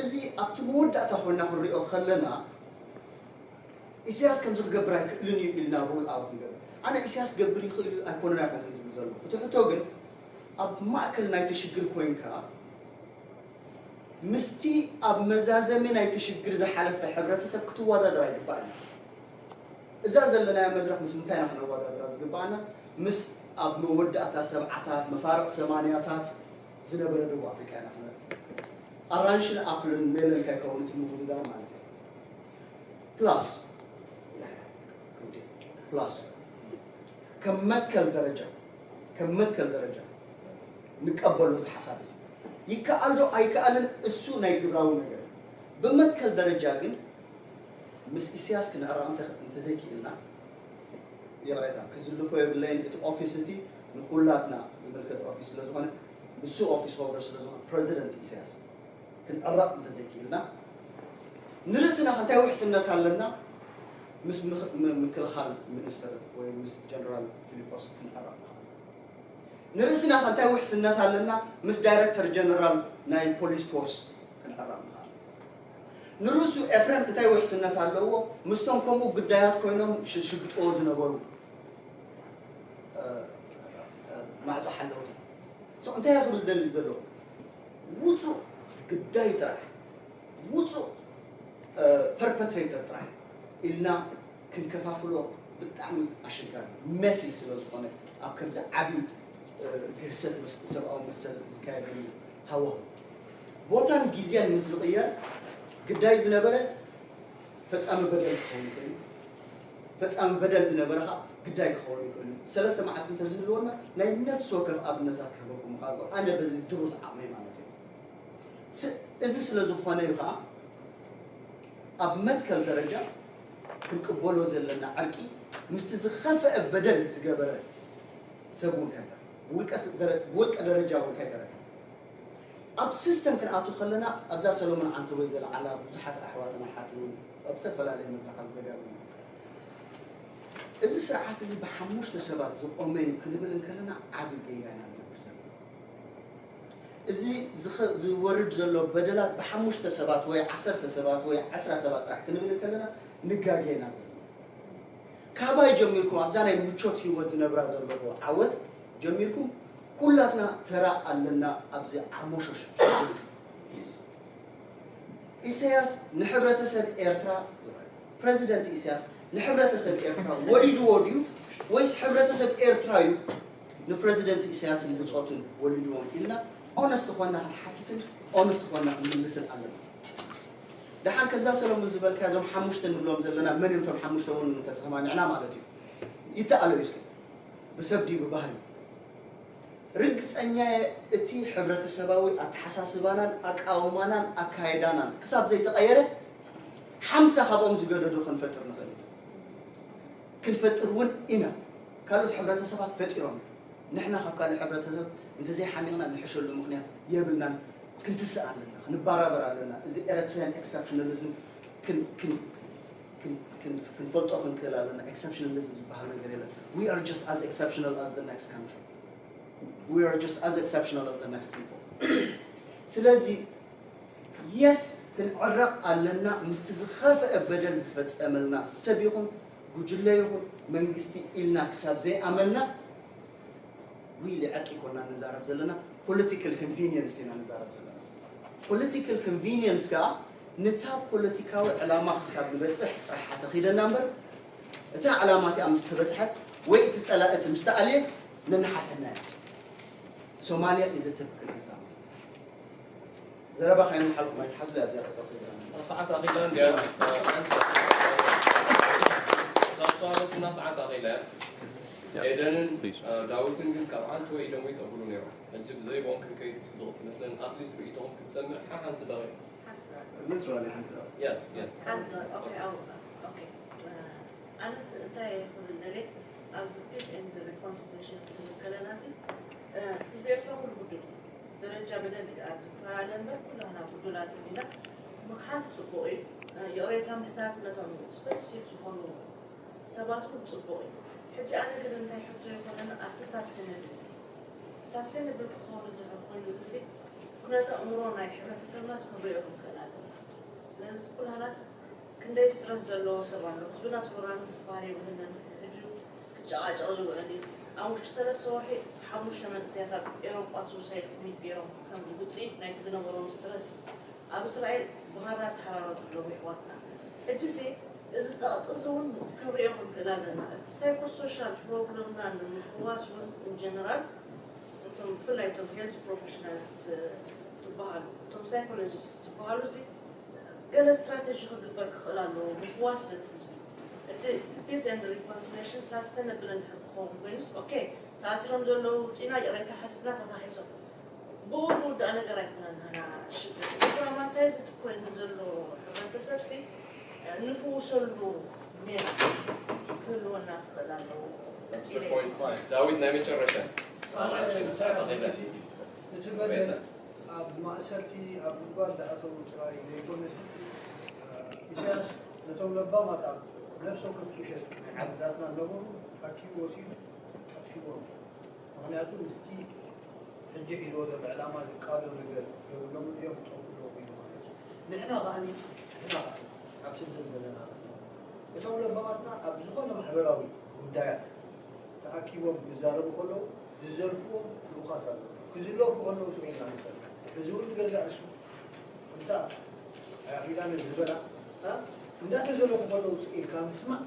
እዚ ኣብቲ መወዳእታ ኮይና ክንሪኦ ከለና ኢሳያስ ከምዚ ክገብር ኣይክእልን እዩ ኢልና ሩል ኣውት ንገብር። ኣነ ኢሳያስ ክገብር ይኽእል እዩ ኣይኮነን ኣይኮነን ዝብል ዘሎ። እቲ ሕቶ ግን ኣብ ማእከል ናይቲ ሽግር ኮይንካ ምስቲ ኣብ መዛዘሚ ናይቲ ሽግር ዝሓለፈ ሕብረተሰብ ክትወዳደር ኣይግባእን። እዛ ዘለናያ መድረኽ ምስ ምንታይ ኢና ክነወዳደራ ዝግባኣና? ምስ ኣብ መወዳእታ ሰብዓታት መፋርቕ ሰማንያታት ዝነበረ ደቡብ ኣፍሪቃ ኢና ክነ ኣራንሽን ኣፕልን ሜለን ከይከውን እቲ ምውድዳር ማለት እዩ። ፕላስ ፕላስ ከም መትከል ደረጃ ከም መትከል ደረጃ ንቀበሎ እዚ ሓሳብ እዚ ይከኣል ዶ ኣይከኣልን፣ እሱ ናይ ግብራዊ ነገር። ብመትከል ደረጃ ግን ምስ ኢሳያስ ክንዕረቕ እንተ-፣ እንተዘይክኢልና፣ ይቕሬታ፣ ክዝልፎ የብለይን። እቲ ኦፊስ እቲ ንኹላትና ዝምልከት ኦፊስ ስለ ዝኾነ፣ ንሱ ኦፊስ ሆልደር ስለ ዝኾነ፣ ፕረዚደንት ኢሳያስ ክንዕረቕ እንተዘይክኢልና፣ ንርእስና ከ እንታይ ውሕስነት ኣለና? ምስ ምክ-፣ ም-፣ ምክልኻል ሚኒስትር ወይ ምስ ጀነራል ፊሊጶስ ክንዕረቕ ንኽእል? ንርእስና ከ እንታይ ውሕስነት ኣለና? ምስ ዳይረክተር ጀነራል ናይ ፖሊስ ፎርስ ክንዕረቕ ንኽእል? ንርእሱ ኤፍሬም እንታይ ውሕስነት ኣለዎ? ምስቶም ከምኡ ግዳያት ኮይኖም ሽ-፣ ሽግጥዎ ዝነበሩ፣ እ፣ እ፣ ማዕጾ ሓለውቲ። ሶ እንታይ እየ ክብል ደሊ ዘሎ? ውጹእ ግዳይ ጥራሕ፣ ውጹእ፣ እ፣ ፐርፐትሬተር ጥራሕ ኢልና ክንከፋፍሎ ብጣዕሚ ኣሸጋሪ፣ መሲ ስለ ዝኾነ፣ ኣብ ከምዚ ዓቢ፣ እ፣ ግህሰት መስ-፣ ሰብኣዊ መሰል ዝካየደሉ ሃዋህው፣ ቦታን ግዜን ምስ ዝቕየር፣ ግዳይ ዝነበረ ፈጻሚ በደል ክኸውን ይኽእል እዩ። ፈጻሚ በደል ዝነበረ ኸኣ ግዳይ ክኸውን ይኽእል እዩ። ሰለስተ መዓልቲ እንተዝህልወና፣ ናይ ነፍሲ ወከፍ ኣብነታት ክህበኩም ምኽኣልኩ፣ ኣነ በዚ ድሩት ዓቕመይ ማለት እዩ። ስ-፣ እዚ ስለ ዝኾነ እዩ ኸኣ፣ ኣብ መትከል ደረጃ ክንቅበሎ ዘለና ዕርቂ፣ ምስቲ ዝኸፍአ በደል ዝገበረ ሰብ እውን ከይተረፈ፣ ብውልቀ ስ-፣ ደረ-፣ ብውልቀ ደረጃ እውን ከይተረፈ፣ ኣብ ሲስተም ክንኣቱ ከለና፣ ኣብዛ ሰሎሞን ዓንተቦይ ዘለዓላ ብዙሓት ኣሕዋትን ኣሓትን እውን ኣብ ዝተፈላለየ መድረኻት ዝደጋግሙ፣ እዚ ስርዓት እዚ ብሓሙሽተ ሰባት ዝቖመ እዩ ክንብል እንከለና፣ ዓቢ ጌጋ ኢና ንገብር ዘለና። እዚ ዝኸ-፣ ዝወርድ ዘሎ በደላት ብሓሙሽተ ሰባት ወይ ዓሰርተ ሰባት ወይ ዓስራ ሰባት ጥራሕ ክንብል እንከለና፣ ንጋገ ኢና ዘለና። ካባይ ጀሚርኩም፣ ኣብዛ ናይ ምቾት ህይወት ዝነብራ ዘለዎ ዓወት ጀሚርኩም፣ ኩላትና ተራ ኣለና ኣብዚ ዓሞሾሽ እዚ። ኢሳያስ ንሕብረተሰብ ኤርትራ፣ ፕረዚደንት ኢሳያስ ንሕብረተሰብ ኤርትራ ወሊድዎ ድዩ ወይስ ሕብረተሰብ ኤርትራ እዩ ንፕረዚደንት ኢሳያስን ብጾቱን ወሊድዎም ኢልና ኦነስት ኾና ክንሓትትን ኦነስት ኾና ክንምልስን ኣለና። ደሓን ከምዛ ሰሎሙን ዝበልካ እዞም ሓሙሽተ ንብሎም ዘለና መን እዮም እቶም ሓሙሽተ እውን እንተተሰማሚዕና ማለት እዩ። ይተኣሎ እዩ እስኪ ብሰብ ድዩ ብባህሪ? ርግጸኛ እየ እቲ ሕብረተሰባዊ ኣተሓሳስባናን ኣቃውማናን ኣካየዳናን ክሳብ ዘይተቐየረ ሓምሳ ካብኦም ዝገደዱ ክንፈጥር ንኽእል ኢና። ክንፈጥር እውን ኢና። ካልኦት ሕብረተሰባት ፈጢሮም። ንሕና ካብ ካልእ ሕብረተሰብ እንተዘይሓሚቕና ንሕሸሉ ምኽንያት የብልናን። ክንትስእ ኣለና፣ ክንበራበር ኣለና። እዚ ኤረትርያን ኤክሰፕሽናሊዝም ክን-፣ ክን-፣ ክን-፣ ክን-፣ ክንፈልጦ ክንክእል ኣለና። ኤክሰፕሽናሊዝም ዝበሃል ነገር የለን። We are just as exceptional as the next country. We are just as exceptional as the next people. ስለዚ የስ ክንዕረቕ ኣለና። ምስቲ ዝኸፍአ በደል ዝፈጸመልና ሰብ ይኹን ጉጅለ ይኹን መንግስቲ ኢልና ክሳብ ዘይኣመንና፣ ዊሊ ዕርቂ ኮና ንዛረብ ዘለና፣ ፖለቲካል ኮንቪኒየንስ ኢና ንዛረብ ዘለና። ፖለቲካል ኮንቪኒየንስ ከኣ ነታ ፖለቲካዊ ዕላማ ክሳብ ንበጽሕ ጥራሕ ተኺደና እምበር፣ እታ ዕላማ እቲኣ ምስ ተበጽሐት ወይ እቲ ጸላኢ እቲ ምስ ተኣልየ ነንሓድሕድና ኢና። ሶማልያ is a typical example። ዘረባ ካይምሓልኩም ኣይትሓዝሉ እያ እዚኣ ጠጠው ኢላ። ሰዓት ኣኺላ እንድያ። ኣንሳ። እዛ ዝተዋረትና ሰዓት ኣኺላ እያ። ኤደንን፣ ፕሊዝ። እ፣ ዳዊትን ግን ካብ ዓንተቦይ ኢዶም ኣይተብሉ ነይሮም። ሕጂ ብዘይ ብኦም ክንከይድ ጽቡቕ ትመስለኒ። ኣትሊስት ርእይቶኹም ክትሰምዕ ሓ-፣ ሓንቲ ደቂቕ። ሓንቲ ደቂቕ። ሊትራሊ ሓንቲ ደቂቕ። ያ፣ ያ። ሓንቲ ደቂቕ። ኦኬ፣ ኣው-፣ ኦኬ። እ፣ ኣነስ እንታይ ክብል ደልየ፣ ኣብዚ ፒስ ኤንድ ሪኮንሲሊየሽን ክንብል ከለና ሲ፣ እ፣ ህዝቢ ኤርትራ ኩሉ ግዱል እዩ። ደረጃ ብደንቢ ክኣቱ ክኸኣለ እምበር ኩላህና ግዱላት ኢና። ምግሓፍ ጽቡቕ እዩ። እ፣ ይቕሬታ ምሕታት ነቶም ስፐሲፊክ ዝኾኑ ሰባት እውን ጽቡቕ እዩ። ሕጂ ኣነ ግን እንታይ ሕቶ ይኾነኒ ኣብቲ ሳስቴነብሊቲ። ሳስቴነብል ክኸውን እንድሕር ኮይኑ እዚ ኩነተ ኣእምሮ ናይ ሕብረተሰብናስ ክንሪኦ ክንክእል ኣለና። ስለዚ ኩላህናስ ክንደይ ስትረስ ዘለዎ ሰብ ኣሎ። ህዝብና ቶለራንስ ባህሪ የብልንን። ሕጂ ክጨቃጨቅ ዝውዕል እዩ። ኣብ ውሽጢ ሰለስተ ወርሒ ሓሙሽተ መንእሰያት ኣብ ኤሮጳ ሱሳይድ ኮሚት ገይሮም ከም ውፅኢት ናይቲ ዝነበሮም ስትረስ እዩ። ኣብ እስራኤል ብኻራ ተሓራረዱ ኣለዉ የሕዋትና። ሕጂሲ እዚ ጸቕጢ እዚ እውን ክንሪኦ ክንክእል ኣለና። እቲ ሳይኮሶሻል ፕሮብለምና ንምፍዋስ እውን ኢንጀነራል እቶም ብፍላይ እቶም ሄልዝ ፕሮፌሽናልስ ትበሃሉ እቶም ሳይኮሎጂስት ትበሃሉ እዚ ገለ ስትራተጂ ክግበር ክኽእል ኣለዎ ምፍዋስ ነቲ ህዝቢ። እቲ ፒስ ኤንድ ሪኮንሲሊየሽን ሳስተነብል እንድሕር ክኸውን ኮይኑስ ኦኬ ተኣሲሮም ዘለዉ ውፂና ይቕሬታ ሓቲትና ተፋሒሶም። ብኡ ዝውዳእ ነገር ኣይኮነን። ንሕና ሽግር ዲፕሎማታይዝድ ኮይኑ ዘሎ ሕብረተሰብሲ ንፍውሰሉ ሜላ ክህልወና ክኽእል ኣለዎ። ዳዊት ናይ መጨረሻ እቲ በደል ኣብ ማእሰርቲ ኣብ ጉድጓድ ዝኣተዉ ጥራይ ዘይኮነስ ኢሳያስ ነቶም ለባማት ኣብ ነፍሲ ወከፍ ቁሸት ናይ ዓድታትና ዝነበሩ ኣኪቡ ወሲዱ ኣጥፊዎም። ምክንያቱ ምስቲ ሕጂ ሒዝዎ ዘሎ ዕላማ ዝቃዶ ነገር የብሎምን እዮም ክጠፍኡ ኣለዎ ኢሉ ማለት እዩ። ንሕና ከኣ ንሕና ከኣ ኣብ ስደት ዘለና እቶም ለባማትና ኣብ ዝኾነ ማሕበራዊ ጉዳያት ተኣኪቦም ክዛረቡ ከለዉ ዝዘልፍዎም ልኡኻት ኣለዉ። ክዝለፉ ከለዉ ስቕ ኢልና ንሰምዕ። እዚ እውን ንገዛእ ርእሱ እንታ ኣኺላነ ዝበላ እንዳተዘለፉ ከለዉ ስቕ ኢልካ ምስማዕ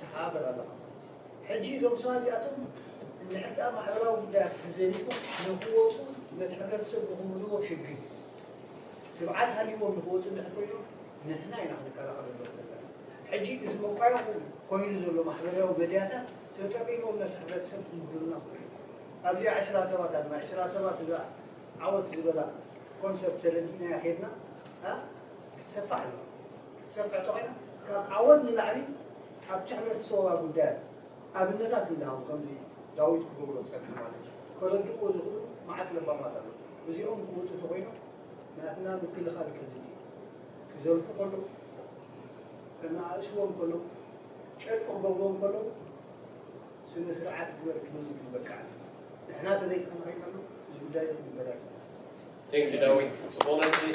ትተሓባበር ኣለኻ ማለት እዩ። ሕጂ እዞም ሰባት እዚኣቶም እንድሕር ደኣ ማሕበራዊ ጉዳያት ተዘሊፉ ንክወፁ ነቲ ሕብረተሰብ ንክምህርዎ ሽግር ትብዓት ሃልይዎም ንክወፁ እንድሕር ኮይኖም ንሕና ኢና ክንከላኸለሎም ዘለና። ሕጂ እዚ መቋያቑ ኮይኑ ዘሎ ማሕበራዊ መድያታት ተጠቒሞም ነቲ ሕብረተሰብ ክምህሩና ክኽእሉ እዮም። ኣብዚኣ ዕስራ ሰባት ኣለና። ዕስራ ሰባት እዛ ዓወት ዝበላ ኮንሰፕት ተረዲእናያ ከይድና እ ክትሰፋሕ ኣለዋ። ክትሰፍሕ ተኾይና ካብ ዓወት ንላዕሊ ኣብቲ ሕብረተሰባዊ ጉዳያት ኣብነታት እንዳሃቡ ከምዚ ዳዊት ክገብሮ ዝፀንሐ ማለት እዩ። ከረድእዎ ዝኽእሉ መዓት ለባማት ኣለዉ። እዚኦም ክወፁ ተኾይኖም ናትና ምክልኻል ከድሊ እዩ። ክዘልፉ ከለዉ ከነኣእስዎም ከለዉ ጨርቂ ክገብርዎም ከለዉ ስነ ስርዓት ግበር ክንብል ክንበቅዕ ኣለና። ንሕና ተዘይተኸናኺናሉ እዚ ጉዳይ እዚ ክንበዳ ኣይኮነን። ቴንክ ዳዊት ጽቡቕ ነጥቢ